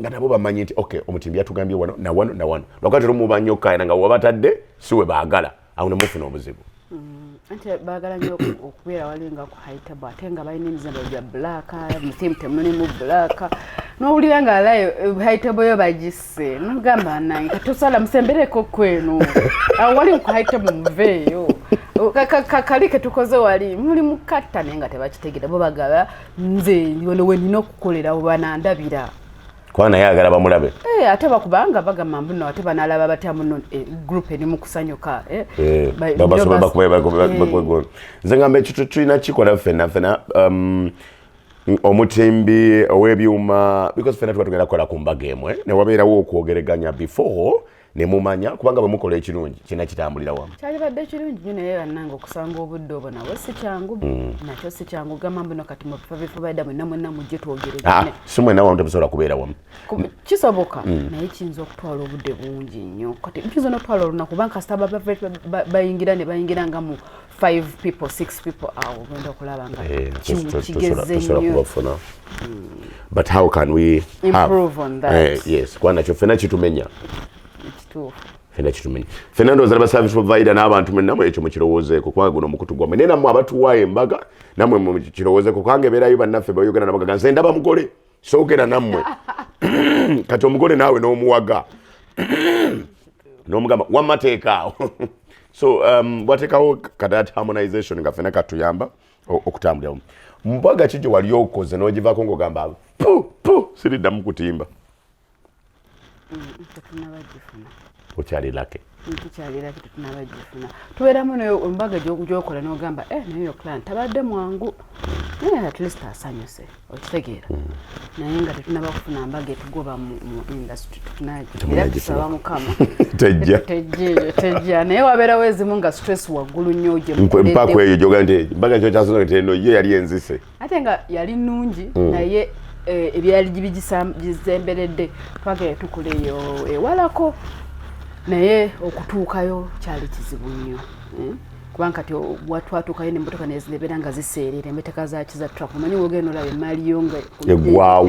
nga nabo bamanyi nti okay, omutimbi yatugambye wano na wano na wano, lwakati tolumuba nnyo okkaayana nga wabatadde si we baagala, awo ne mufuna obuzibu. Anti baagala nnyo okubeera wali nga ku high table, ate nga balina emizimbo gya black, mu theme temulimu black, n'owulira nga alayo high table yo bagisse, nogamba nange katusala musembereko kweno awo wali ku high table, muveeyo. Kali ketukoze wali muli mukatta, naye nga tebakitegeera, bo bagaba nze wano we nina okukolera banandabira. Kuba naye agala bamulabe. Eh, ate bakubanga bagamba mbuno ate banalaba batya muno group eri mu kusanyuka. Nze ngamba ekyo tulina kikola ffenna ffenna, omutimbi, ow'ebyuma, because ffenna tuba tugenda kukola ku mbaga emwe, ne wabeerawo okwogereganya before ne mumanya, kubanga bwe mukola ekirungi kirina kitambulira wamu. Kyalibadde kirungi nnyo, naye bannange okusanga obudde obwo nabwe si kyangu, nakyo si kyangu. Gamba mbuno kati mubifa baida mwenna mwenna mujje twogeregane. Ah, si mwenna wamu, temusobola kubeera wamu. Kisoboka, naye kiyinza okutwala obudde bungi nnyo. Kati kiyinza n'okutwala olunaku, kubanga kasita bayingira ne bayingira nga mu five people, six people, awo ogenda okulaba nga Eh, kigeze tosobola nnyo. Kubafuna, but how can we improve on that? Eh, yes, kuba nakyo ffenna kitumenya. Kituufu. Ffenna kitumenya ffenna. Ndowooza ne ba service provider n'abantu mwenna ekyo mukirowoozeeko, kubanga guno omukutu gwammwe, naye nammwe abatuwaayo embaga nammwe mukirowoozeeko, kubanga ebeerayo bannaffe bayogera nabagaga, nze ndaba mugole soogera nammwe. Kati omugole naawe n'omuwaga n'omugamba wammateeka awo, so wateekawo kadat harmonization nga ffenna katuyamba okutambulira wamu. Mbaga ki gye wali okoze n'ogivaako ng'ogamba pu pu, siriddamu kutimba? Tetunabagifuna. Okyali lucky. Tukyaliraki, tetunabagifuna. Tubeeramu nayo embaga gyokola n'ogamba eh, naye oyo client tabadde mwangu, naye at least asanyuse, okitegeera? Naye nga tetunaba kufuna mbaga etugoba mu industry, era Temunagifuna. tusaba Mukama. Tejja. Tejja eyo, tejja, naye wabeerawo ezimu nga stress waggulu nnyo gye Mpaku eyo gyoga nti mbaga kyo kyasonga nti eno ye yali enzise. Ate nga yali nnungi, naye ebyali bigisemberedde, twagenda tukola eyo ewalako, naye okutuukayo kyali kizibu nnyo, eh? Kubanga kati twatuukayo nemmotoka nezibeera nga ziseerera, emmotoka zakiza truck, omanyi wogenda olaba emaali yo nga Eggwawo.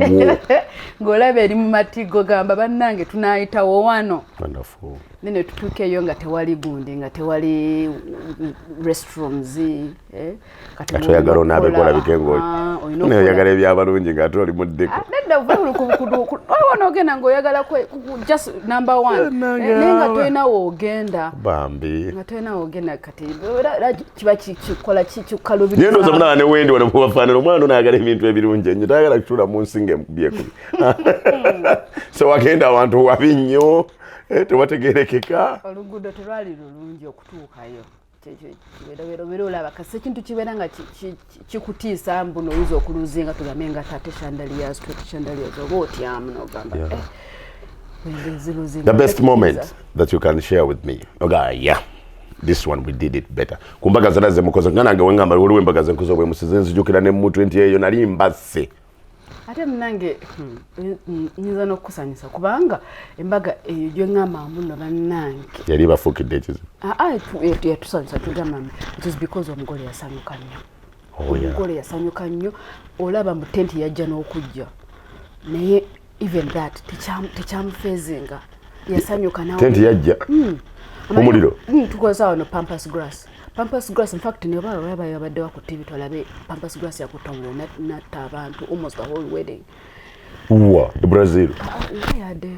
Ng'olaba eri mu matigo, gamba bannange tunayitawo wano. Wonderful. Nene tutuuka eyo nga tewali gundi, nga tewali restrooms, eh? Kati Ate oyagala onaabe olina olabike okukola, ah, olina ngaoyagala okukola. ebyabalungi ng'ate oli muddeko. Ah, nedda. Era waliwo n'ogenda ng'oyagala just number one, naye nga tolina woogenda. Bambi. Nga tolina woogenda. Kati era kiba kikola kikaluubiriza. Naye ndowooza munaa ne wendi wano mubafaanana, omwana ono ayagala ebintu ebirungi ennyo, tayagala kutuula mu nsi ng'emukubye. So wagenda awantu wabi nnyo, tewategerekeka. Oluguudo telwali lulungi okutuukayo. Kibeera olaba kasi ekintu kibeera nga kikutiisa mbu noyinza okuluzinga, tugambe nga tate chandeliers, 20 chandeliers, oba otyamu nogamba, The best moment that you can share with me, oga, yeah, this one we did it better, ku mbaga zonna zemukoze? Nga nange wengamba waliwo embaga zenkoze obwemusize, nzijukira ne mutwe nti eyo nali mbasse. Ate munange, nyinza n'okukusanyusa kubanga embaga eyo gyeŋŋamba muno, bannange, yali bafuukidde ekizibu. Aa, yatusanyusa. Tugamba it is because omugole yasanyuka nnyo. Omugole yasanyuka nnyo, olaba mu tenti yajja n'okujja, naye even that tekyamufeezinga, yasanyuka nawe. Tenti yajja omuliro. Tukozesa wano pampas grass, pampas grass. In fact, ne baba baba yabaddewa ku TV, twalabe pampas grass yakutta omuliro natta abantu almost the whole wedding. Wa e Brazil? Ah, yadde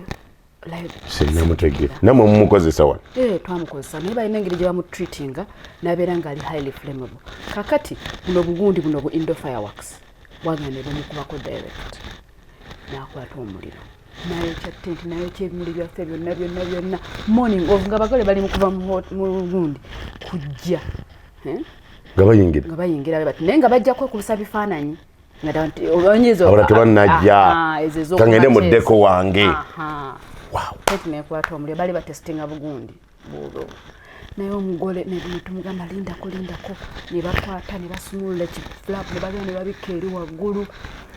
like Sinamutegere. Namwe mumukozesa wano? Eh, twamukozesa, naye balina engeri gye bamutreatinga n'abeera ng'ali highly flammable. Kakati buno bugundi buno bu indoor fireworks bwagenda ne bumukubako direct, n'akwata omuliro, nayokya tenti, nayokya ebimuli byaffe byonna byonna byonna. Morning of, nga bagole bali mu kuva mu gundi kujja. Eh? Nga bayingira. Nga bayingira bati, naye nga bajja kwekubisa bifaananyi nga ddala nti oyinza Abala tebannajja. Aha, ezo ez'oku Kangende mu macheesi. ddeko wange. Aha. Wow. Tenti nekwata omuliro, bali batesitinga bugundi bwolwo, naye omugole netumugamba lindako, lindako, ne bakwata ne basumulula ekiflap ne bagenda ne babikka eri waggulu,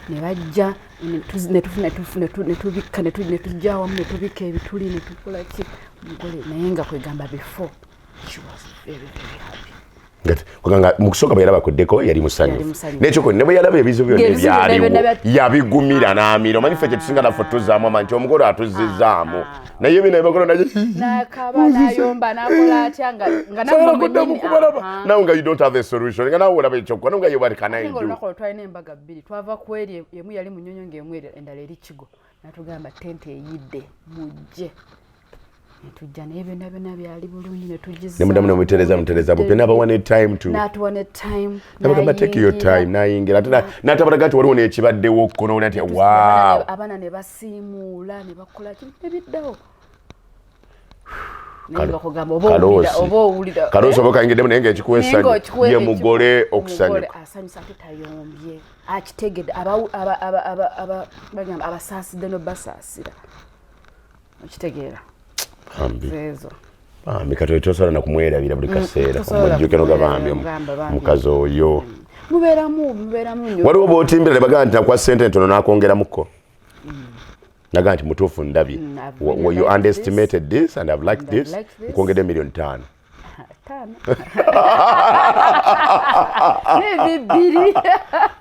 ne bajja ne tubikka ne tujja awamu ne tubikka ebituli ne tukola ki, omugole naye nga kwegamba before she was very very happy. Kubanga mu kusooka bwe yalaba ku ddeko yali musanyufu. Musanyufu. N'ekyokubiri, ne bwe yalaba ebizibu byonna Ng'ebizibu byonna ebyaliwo, byonna yabigumira n'amira. Omanyi ffe kyetusinga naffe tuzzaamu amaanyi nti omugole atuzzizzaamu, naye bino ebagolo naye Nakaba, nayomba, nakola atya nga sobola nammwe kuddamu mwennyini, kubalaba. Nawe nga you don't have a solution, nga nawe olaba ekyokukola, nawe nga ye what can I Ate nga do? olunaku olwo twalina embaga bbiri, twava ku eri emu yali Munyonyo, ng'emu eri endala eri Kigo. Natugamba tente eyidde, mujje. Netujja, naye byonna byonna byali bulungi, netugiza. Nemudamu nemutereza, mutereza bupya, nabawa ne time to N'atuwa ne time. Nabagamba take your N'ayingira. time, nayingira ate n'atabalaga nti waliwo n'ekibaddewo kko, nowulira nti wow. Abaana ne basiimuula ne bakola ki, nebiddawo, naye nga kugamba oba owulira Kaloosi. oba owulira Kaloosi oba kayingiddemu, naye ng'ekikuwa Naye nga essanyu ye mugole omugole okusanyuka. Asanyusa ate tayombye, akitegedde, bagamba abasaasidde nobasaasira, okitegeera? Bambi. Zeezo. Bambi, kati tosobola nakumwerabira buli kaseera. Tosobola Omujjuke noga bambi kumwerabira, ogamba bambi. Mukazi oyo. Mubeeramu nnyo. Waliwo bw'otimbira ne bagamba nti nakuwa sente ntono, n'akwongeramuko naga nti mutuufu, ndabye. I've really You liked this. underestimated this and I've liked And I've this. liked this. Nkwongedde miliyoni 5. 5 nebibiri.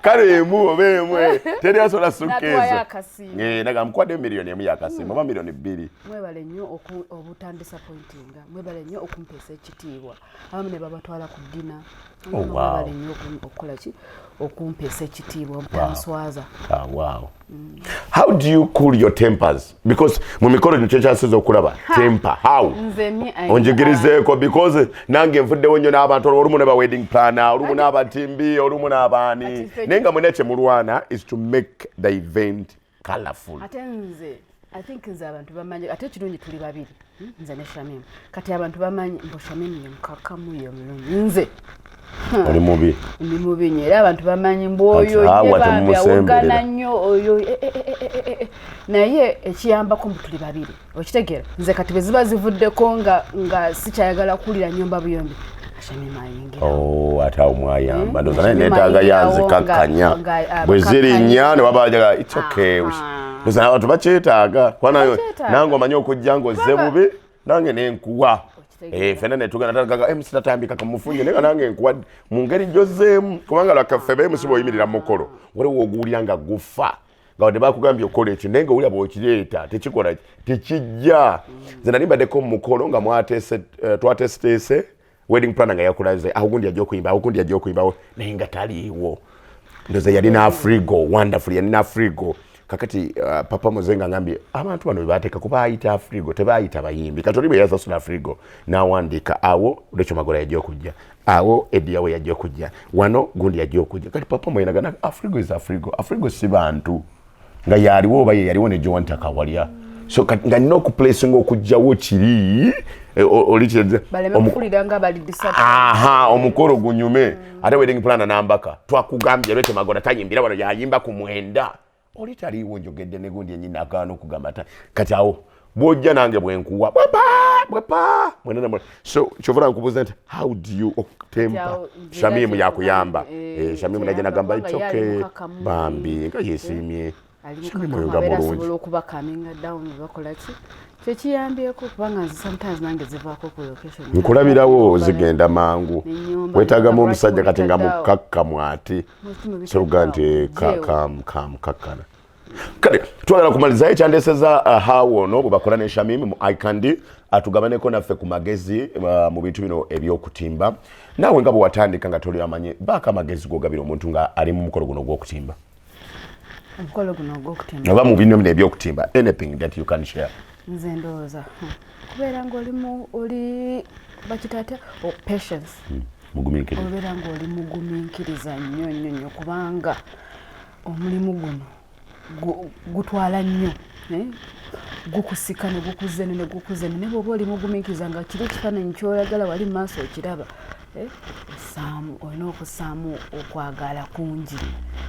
Kale emu oba emu, teri asobola sukka Natuwayo ezo. akasiimo. Naga mukwadde miliyoni 1 yakasiimo oba miliyoni 2. Mwebale nnyo obutandisappointinga, mwebale nnyo okumpeesa ekitiibwa. Abamu ne babatwala ku dinner. Oh, wow. Mwebale nnyo okukola ki, okumpeesa ekitiibwa, obutanswaza. Ah, wow. How do you cool your tempers? Because mu mikolo gino kyekyasiza okulaba temper. How? Nze Onjigirizeeko, because nange nfuddewo nnyo n'abantu, olumu ne ba wedding planner, olumu n'abatimbi, olumu n'abaani. Ati Naye nga mwena kye mulwana is to make the event colorful. Ate nze I think nze abantu bamanyi, ate ekirungi tuli babiri, Nze ne Shamim. Kati abantu bamanyi mbu Shamim ye mukakamu, ye mulungi, nze Oli mubi. Ndi mubi nnyo, era abantu bamanyi mbu oyo Ati, awa ye bambi temumusemberera. awogana nnyo oyo, eh. Naye ekiyambako mbu tuli babiri, okitegeera? Nze kati bwe ziba zivuddeko nga sikyayagala kuwulira nyumba buyombi, Shamim ayingira. Oh, ate awo mwayamba. Ndowooza naye Shamim neetaaga ayingirawo yanzikakkanya. nga Bwe zirinnya abakakkanya. ne baba bajaga it's okay. Ndowooza abantu bakyetaaga. Kuba Bakyetaaga. nange omanyi okujja ng'ozze bubi, nange nenkuwa. Okitegeera. Ffenna ne tugenda tagaga MC tatambika kamufunye, naye nga nange nkuwa mu ngeri gy'ozzeemu, kubanga lwakaffe be MC bw'oyimirira mu mukolo waliwo oguwulira nga gufa, nga wadde bakugambye okukola ekyo, naye nga owulira bw'okireeta tekikola, tekijja. Nze nali mbaddeko mu mukolo nga twateeseteese wedding planner nga yakulaze awo gundi ajja okuyimba, awo gundi ajja okuyimba, naye nga taliiwo. Ndoza yalina afrigo wonderful, yalina afrigo. Kakati Papa Muzenga ngambye abantu bano bebateeka kubayita Afrigo, tebayita bayimbi. Kati oli bwe yasasula Afrigo n'awandiika awo Rachel Magoola yajja okujja, awo Eddy Yawe yajja okujja, wano gundi yajja okujja. Kati Papa Muzenga, Afrigo is Afrigo, Afrigo si bantu nga yaliwo oba ye yaliwo ne Joan Takawalya. So kati nga nina okuplacinga okugjawo kiri oli baleme kuwulira nga bali disappointed. Aha, omukolo gunyume. Ate wedding planner nambaka twakugambye Rachel Magoola tayimbira wano, yayimba ku 9. Oli taliiwo, njogedde ne gundi enyini agaana okugamba ta. Kati awo bwojja nange bwenkuwa bwepa bwepa mwena na. So kyovula nkubuuza nti how do you temper? Awo, nze Shamimu era yakuyamba. Shamimu najja kyeyamba nagamba it's kubanga ye ali okay. mukakamu. Bambi nga yesiimye. Ali Shamimu mukakamu, oyo nga abeera mulungi. Asobola okuba calminga down, bakola ki kyekiyambyeko, kubanga nze sometimes nange zivaako ku location. Nkulabirawo zigenda mangu. Nenyumba, Wetagamu nengamba omusajja lwaki kati nga mubitadde awo? mukakkamu ate Lwaki mubitadde soga awo? nti Jeewo. Kamukakkana. Kale twagala kumalizayo ekyandeseza hawo ono bwe bakola ne Shamim mu Icandy, atugabaneko naffe ku magezi mu bintu bino ebyokutimba. Naawe nga bwe watandika nga toli amanyi, baako amagezi gogabira omuntu nga ali mu mukolo guno ogw'okutimba. Omukolo guno ogw'okutimba. Oba mu bino bino ebyokutimba, anything that you can share. Nze ndowooza kubeera ngaoli oli bakitaatya, oh, patience. Mugumiikiriza. Obeera ng'oli mugumiikiriza nnyo nnyo nnyo, kubanga omulimu guno gutwala nnyo, eh? Gukusika ne gukuza eno ne gukuza eno, naye bw'oba oli mugumiikiriza nga kiri ekifaananyi ky'oyagala wali mu maaso okiraba, eh? Ossaamu, olina okussaamu okwagala kungi,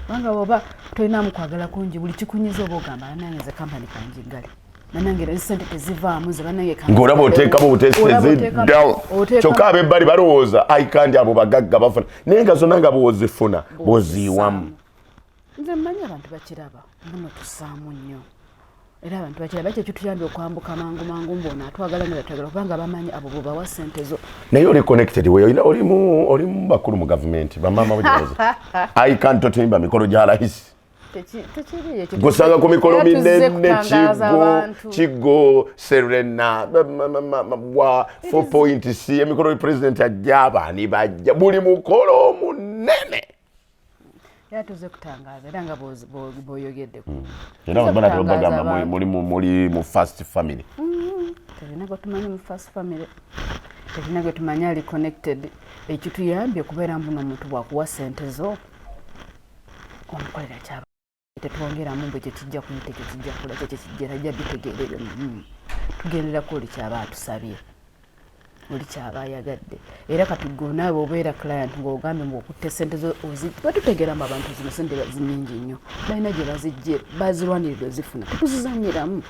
kubanga bw'oba tolinamu kwagala kungi, buli kikunyiza oba ogamba, "Bannange, nze kampani kanjiggale, bannange era sente tezivaamu, nze bannange Ng'olaba oteekamu butesi Olaba teziddawo. Kyokka ab'ebbali balowooza Icandy abo bagagga bafuna, naye nga zonna nga bw'ozifuna bw'oziyiwamu. Nze mmanyi abantu bakiraba muno tussaamu nnyo, era abantu bakiraba ekyo kituyambye okwambuka mangu mangu, mboona atwagala ne batwagala, kubanga bamanyi abo bwebawa sente zo. Naye oli connected, we olina oli mu bakulu mu gavumenti, bamaama bogiroza Icandy totimba mikolo gya rahisi. Tekiri ekyo. Gusanga ku mikolo Era tuzze minene kutangaaza Kigo abantu. Kigo Serena wa 4 point c, emikolo president ajja, abaani bajja, buli mukolo omunene. Era tuzze kutangaaza, era nga bw'oyogeddeko. Era Tuzze bana kutangaaza bagamba abantu. muli mu first family. Terina gwe tumanyi mu first family, terina gwe tumanyi ali connected. Ekituyambye kubeera mbuno omuntu bwakuwa sente zo omukolera kyaba, tetwongeramu mbu ekyo kijja kuyita, ekyo kijja kukola, ekyo kijja tajja bitegeera ebyo. Tugenderako oli kyaba atusabye, oli kyaba ayagadde. Era kati gwe naawe obeera client ng'ogambye mbu okutte sente zo batutegeeramu abantu zino sente zinyingi nnyo balina gye bazijje bazirwanirira ozifuna, tetuzizanyiramu.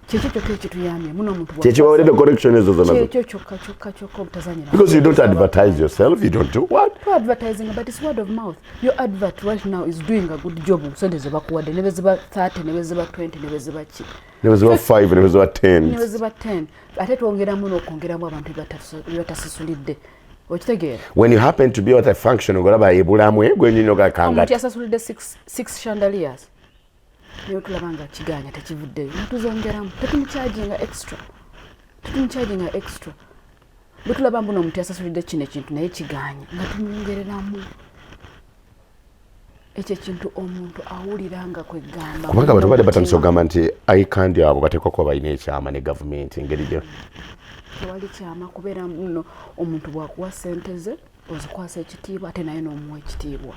Kyekyo kyokka ekituyambye muno omuntu Kyekibaweredde connection ezo zonna zo. Kyekyo kyokka kyokka kyokka, obutazanyira. Because you don't advertise yourself, you don't do what? To advertising, but it's word of mouth. Your advert right now is doing a good job. Sente zebakuwadde ne bwe ziba 30, ne bwe ziba 20, ne bwe ziba ki, Ne bwe ziba 5, ne bwe ziba 10. Ne bwe ziba 10, ate twongeramu n'okwongeramu abantu bebatasasulidde, okitegeera? When you happen to be at a function, ngolaba ebulamu gwenyini Omuntu ogakangati. Yasasulidde 6 chandeliers, naye tulaba nga kiganya tekivuddeyo, netuzongeramu, tetumucharginga extra, tetumucharginga extra. Bwe tulaba mbuno omuntu yasasulidde kino ekintu naye kiganye, nga tumwongereramu ekyo ekintu, omuntu awulira nga kwegamba. Kubanga abantu badde batandise okugamba nti Icandy abo bateekwa kuba balina ekyama ne gavumenti, engeri gyo. Tewali kyama, kubeera muno omuntu bwakuwa sente ze ozikwasa ekitiibwa, ate naye n'omuwa ekitiibwa,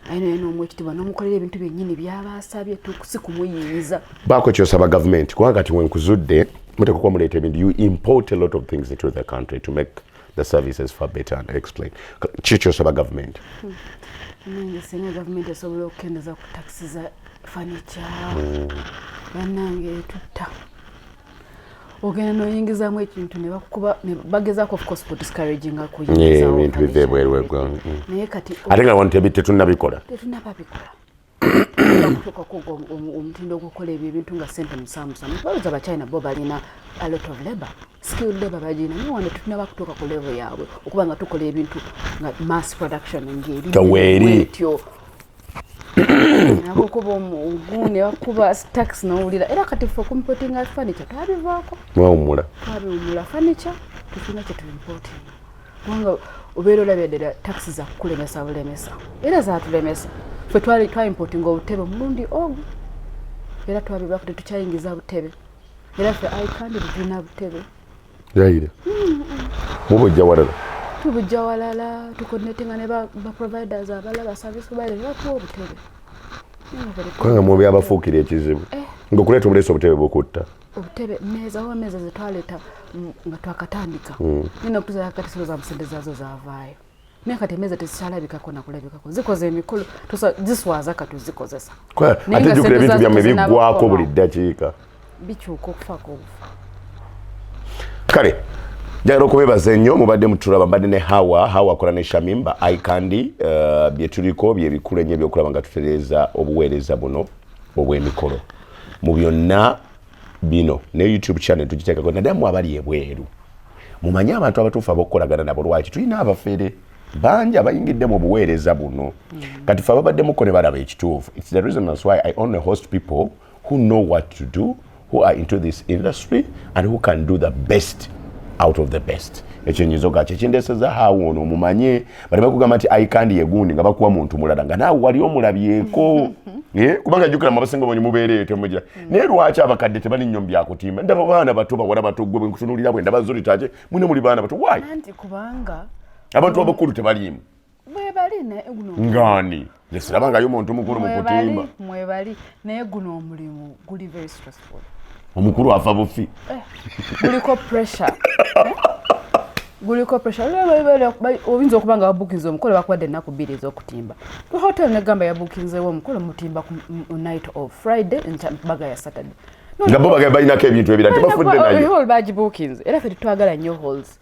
naye naye n'omuwa ekitiibwa n'omukolera ebintu byennyini byaba asabye, si kumuyiiza. Baako kyosaba gavumenti, kubanga kati wenkuzudde muteekwa kuba muleeta ebintu, you import a lot of things into the country to make the services far better and explain ki kyosaba gavumenti. Nange singa gavumenti esobola okukendeza ku takisi za furniture, bannange etutta. Ogenda noyingizamu ekintu ne bakukuba ne bagezaako of course ku discouraginga kuyingizawo Ebintu biva furniture. ebweru w'eggwanga. Naye kati Ate nga wano tetunnabikola. Tetunnababikola kutuukako omutindo ogwokukola ebyo ebintu nga sente musamusamu. Balowooza abachina bo balina a lot of labor, skilled labor bagirina, naye wano tetunaba kutuuka ku level yaabwe okuba nga tukola ebintu nga mass production ngeri Teweeri. Bwetyo nakukuba omugu ne bakuba tax nowulira. Era kati ffe okuimportinga furniture twabivaako. Mwawummula. Twabiwumula furniture, tetulina kyetuimportinga, kubanga obeera olabye ddala tax zakukulemesa bulemesa, era zatulemesa. Ffe twali twaimportinga obutebe omulundi ogwo. Era twabibako, tetukyayingiza butebe. Era ffe iCandy tetulina butebe. Yayire mubujja walala. Tubujja walala, tuconnectinga ne ba providers abalala, ba service providers, batuwa obutebe. Kubanga mu byabafuukira ekizibu ngaokuleeta obuleesa obutebe bukutta. Obutebe, mmeeza, oba meeza zetwaleeta nga twakatandika, nina okutuza kati siro za musente zaazo zaavaayo, naye kati emmeeza tezikyalabikako nakulabikako, zikoze emikolo, ziswaza kati ozikozesa. Naye ate nga jjukira sente ebintu zaazo byammwe tezinnaba biggwako kukomawo. Buli ddakiika. Bikyuka okufaako obufa. Kale njagala okubebaza ennyo mubadde mutulaba. Mbadde ne Hawa. Hawa akola ne Shamim ba iCandy. Bye tuliko byebikulu ennyo ebyokulaba nga tutereeza obuweereza buno obw'emikolo mu byonna bino, ne YouTube channel tugiteekako, naddala mu abali ebweru mumanye abantu abatuufu ab'okukolagana nabo. Lwaki tulina abafere bangi abayingidde mu buweereza buno? Kati fe ababaddemuko ne balaba ekituufu. It's the reason that's why I only host people who know what to do, who are into this industry and who can do the best out of the best. Ekyo nyinza ogaa kyekindeseza Hawa ono omumanye, baleme kugamba nti iCandy yegundi nga bakuwa muntu mulala nga naawe wali omulabyeko. Kubanga jjukira mu abasinga bonyi mubeereeyo temugira. Naye lwaki abakadde tebali nnyo mu byakutimba? Ndaba baana bato, bawala bato. Gwe bwe nkutunuulira, bwe ndaba Zulitake, mune muli baana bato. Why? Anti kubanga abantu abakulu tebaliimu. Mwebali, naye guno Ngaani? Nze sirabangayo muntu mukulu mu mwebali. kutimba. Mwebali, naye guno omulimu guli very stressful. Omukulu afa bufi. Guliko pressure. Eh? Guliko pressure. Oyinza okuba nga wabukinze omukolo, bakuwadde ennaku 2 ez'okutimba. Hotel negamba yabukinzewo omukolo, mutimba ku night of Friday, mbaga ya Saturday. Nga bo bagamba balinako ebintu ebirala, tebafudde nayo. Hall bagibukinze, era ffe tetwagala nnyo halls.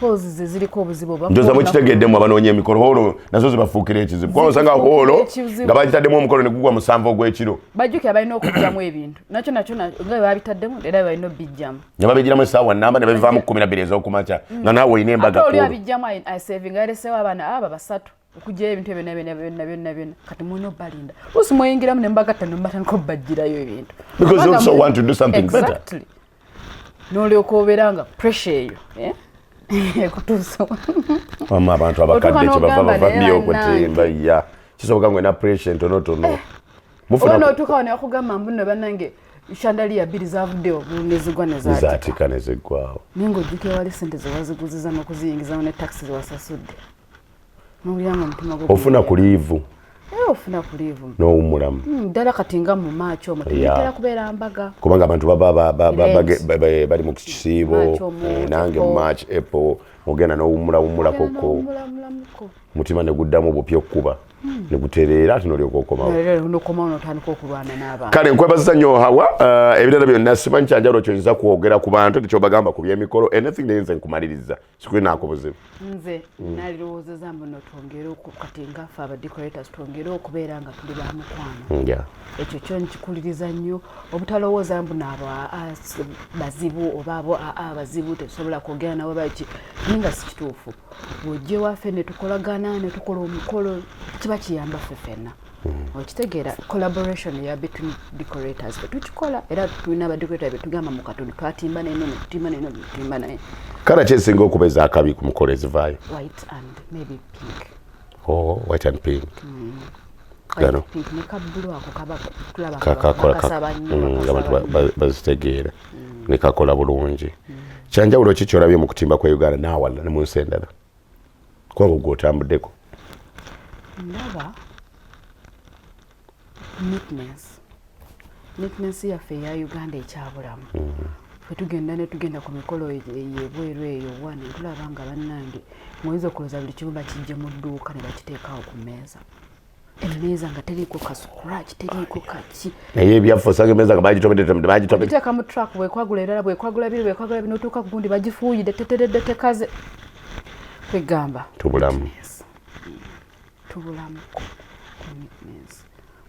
Halls ze ziriko obuzibu oba Ndoza mukitegeddemu abanoonya emikolo, hall nazo zibafuukira ekizibu, kubanga osanga Zibafuukira hall ekizibu. nga bagitaddemu omukolo ne gugwa 7 ogw'ekiro. Bajjukira balina okugyamu ebintu, nakyo nakyo nga bwe babitaddemu era balina obijjamu. Ne babigiramu essaawa namba ne babivaamu 12 ez'okumakya, nga naawe olina embaga. Ate oli Kulu. abijjamu asavinga, yalesewo abaana aba basatu okugyayo ebintu ebyo byonna byonna byonna byonna. Kati mulina obbalinda, luusi mweyingiramu ne mbagatta ne mubatandika obbagirayo ebintu. Because you Kubanga also want to do something better. Exactly. N'olyoka obeera nga pressure eyo, eh? Ekutuusa. Wamma abantu abakadde Otuuka kyebava n'ogamba, bava naye nnyo okutimba. Ya kisoboka ngwena pressure entonotono. Oba Mufuna n'otuuka wano yakugamba mbu nno bannange chandelier 2 zavuddewo nezigwa nezaatika. Zaatika ne ziggwawo. Naye ng'ojjukira wali sente zewaziguziza n'okuziyingizamu ne taxi zewasasudde, nowulira nga omutima gwo Ofuna ku leave. Era ofuna ku leave. N'owummulamu. Ddala kati nga mu March omwo temitera kubeera mbaga. Kubanga abantu baba Lent. bali mu kisiibo. March omwo, Nange mu April. March, April ogenda n'owummulawummulakoko. N'owummulamuko. Omutima ne guddamu bupya okkuba ne gutereera, ate n'olyoka okomawo. Nokomawo notandika okulwana n'abantu. Kale nkwebaza nnyo Hawa. Ebirala byonna simanyi kyanjawulo kyoyinza kwogera ku bantu tekyobagamba ku byemikolo, anything, naye nze nkumaliriza, sikulinaako buzibu. Nze nalirowoozeza mbu no twongere kati ngaffe abadecorators twongere okubeera nga tuli ba mukwano. Ekyo kyo nkikuliriza nnyo, obutalowooza mbu naabo bazibu oba abo bazibu tetusobola kwogera nabo baki, naye nga si kituufu. Bw'ojja ewaffe ne tukolagana ne tukola omukolo, kiba kiyamba ffe ffenna. Okitegeera, collaboration ya between decorators fe tukikola, era tulina abadecorator betugamba mu katono twatimba neno netutimba neno netutimba naye. Colour kyesinga okuba ezakabi ku mukolo ezivaayo? White and maybe pink. Oh, white and pink. White, Gano. pink ne kabbulu ako kaba tulaba Kakakola bakasaba nnyo, abantu bakasaba nnyo. bazitegeera ne kakola bulungi. Kyanjawulo ki kyolabye mu kutimba kwa Uganda n'awalala ne mu nsi endala, kubanga gwe otambuddeko? Ndaba neatness, neatness yaffe eya Uganda ekyabulamu. Ffe tugenda ne tugenda ku mikolo eyebweru eyo wa ne tulaba nga bannange muyinza okulowooza buli kimu bakijje mu dduuka ne bakiteekaawo ku mmeeza, emmeeza nga teriiko ka scratch, teriiko kaki. Naye ebyaffe osanga emmeeza nga bagitobedde bagitobedde. Giteeka mu truck, bwekwagula erala, bwekwagula biri, bwekwagula bino, otuuka ku gundi bagifuuyidde, teteredde, tekaze, kwegamba Tubulamu. neatness. Tubulamuko ku neatness.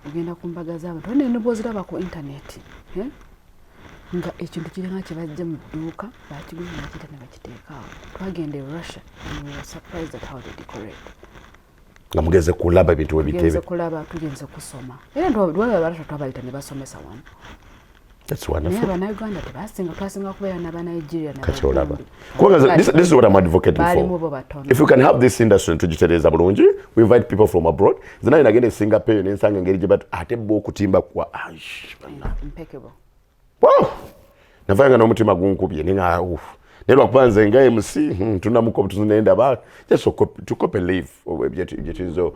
Ogenda ku mbaga z'abantu ane ne bwoziraba ku intaneti, eh? Nga ekintu kiringa kyebajja mu dduuka bakiguze ne bakiyita ne bakiteeka awo. Twagenda e Russia and we were surprised at how they decorate. Nga mugenze kulaba ebintu we Tugenze bitebe. kulaba, tugenze kusoma, era lwaba Abarasha twabayita ne basomesa wano. That's Naye wonderful. Abanauganda tebasinga, twasinga kubeera n'Abanigeria. Kati olaba, kubanga this is what I'm advocating Baalimu for. bo batono. If you can have this industry tugitereeza bulungi, we invite people from abroad. Nze naye nagenda e Singapore nensanga engeri gye batu ate bo okutimba kwa aish, banna. Impeccable. Wow! Navanga n'omutima gunkubye nenga uff. Naye lwakuba nze nga MC tunamuko nendaba just to copy leaf bye tuyinza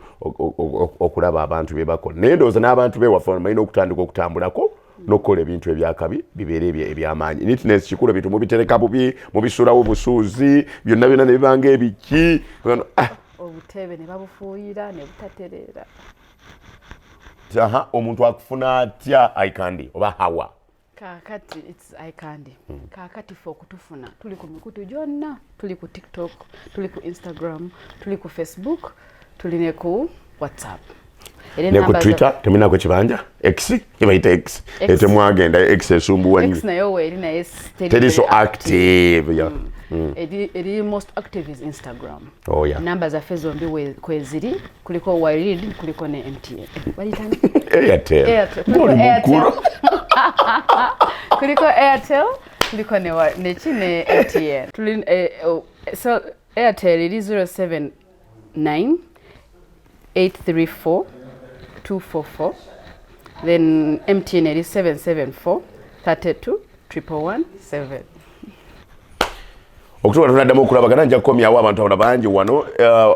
okulaba abantu bye bakola. Naye ndowooza n'abantu bewaffe balina okutandika okutambulako n'okukola ebintu ebyakabi bibeere ebyamaanyi. Neatness kikulu, ebintu mubitereka bubi, mubisuulawo busuuzi, byonna byonna ne bibanga ebiki. Ah, Obutebe ne babufuuyira ne butatereera. Aha, omuntu akufuna atya, Icandy oba Hawa? Kaakati it's Icandy. Kaakati ffe okutufuna tuli ku mikutu gyonna, tuli ku TikTok, tuli ku Instagram, tuli ku Facebook, tuli ne ku WhatsApp. Era Ne ku enamba Twitter temunako kibanja, X ebayita X? X. Temwagenda X esumbuwa X nnyo. Nayo weeri naye teri so active, yeah. Eri most active is Instagram. Oh, yeah. Namba zaffe zombi kweziri, kuliko Warid, kuliko ne MTN. Bayitani? Airtel. Airtel. Ng'oli Kuliko Airtel. mukulu. Kuliko Airtel, kuliko ne neki ne MTN. Tuli oh, so Airtel eri 079 834 244, then MTN eri 774 32 111 7. Okutuba tunaddamu okulabagana, nja kukomyawo abantu abala bangi wano.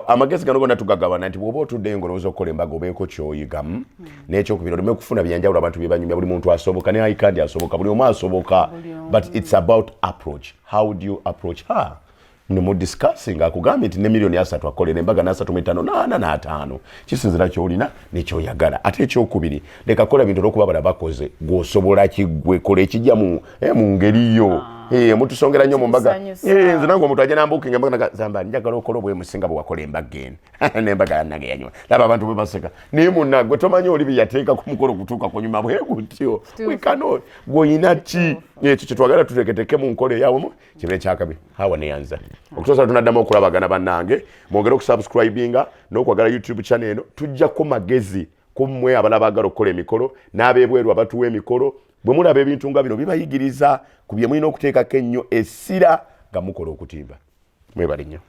Amagezi gano gonna tugagabana nti bw'oba otuddeyo ng'olowooza okukola embaga, obeeko kyoyigamu. N'ekyokubiri, oleme kufuna byanjawulo abantu bye banyumya. Buli muntu asoboka, ne Icandy asoboka, buli omu asoboka. Buli omu. But it's about approach. How do you approach her? Nemudiscussing, akugambye nti ne 30 million akolera embaga, n'35 n'45, kisinzira kyolina nekyoyagala. Ate ekyokubiri, leka kola bintu olwokuba bala bakoze, gweosobola kiggwe kola ekijja mu ngeri yo. Mutusongera nnyo mu mbaga. Ekikusanyusa. Nze nange omuntu ajja nambukinga embaga naga zamba njagala okola obwemusinga bwe wakola embaga eno nembaga yanange yanywa. Laba abantu bwe baseka, naye munna gwe tomanyi oli bye yateeka ku mukolo kutuuka kunyuma bwe gutyo. We cannot. Gweoyina ki ekyo kyetwagala tuteketeke mu nkola eyawamu kibeere kyakabi. Hawa neyanza okutuusa tunaddamu okulabagana. Bannange, mwongere okusubscribinga n'okwagala YouTube channel eno. Tujjako magezi kummwe abalala baagala okukola emikolo n'ab'ebweru abatuwa emikolo. Bwe mulaba ebintu nga bino bibayigiriza ku bye mulina okuteekako ennyo essira nga mukola okutimba. Mwebale nnyo.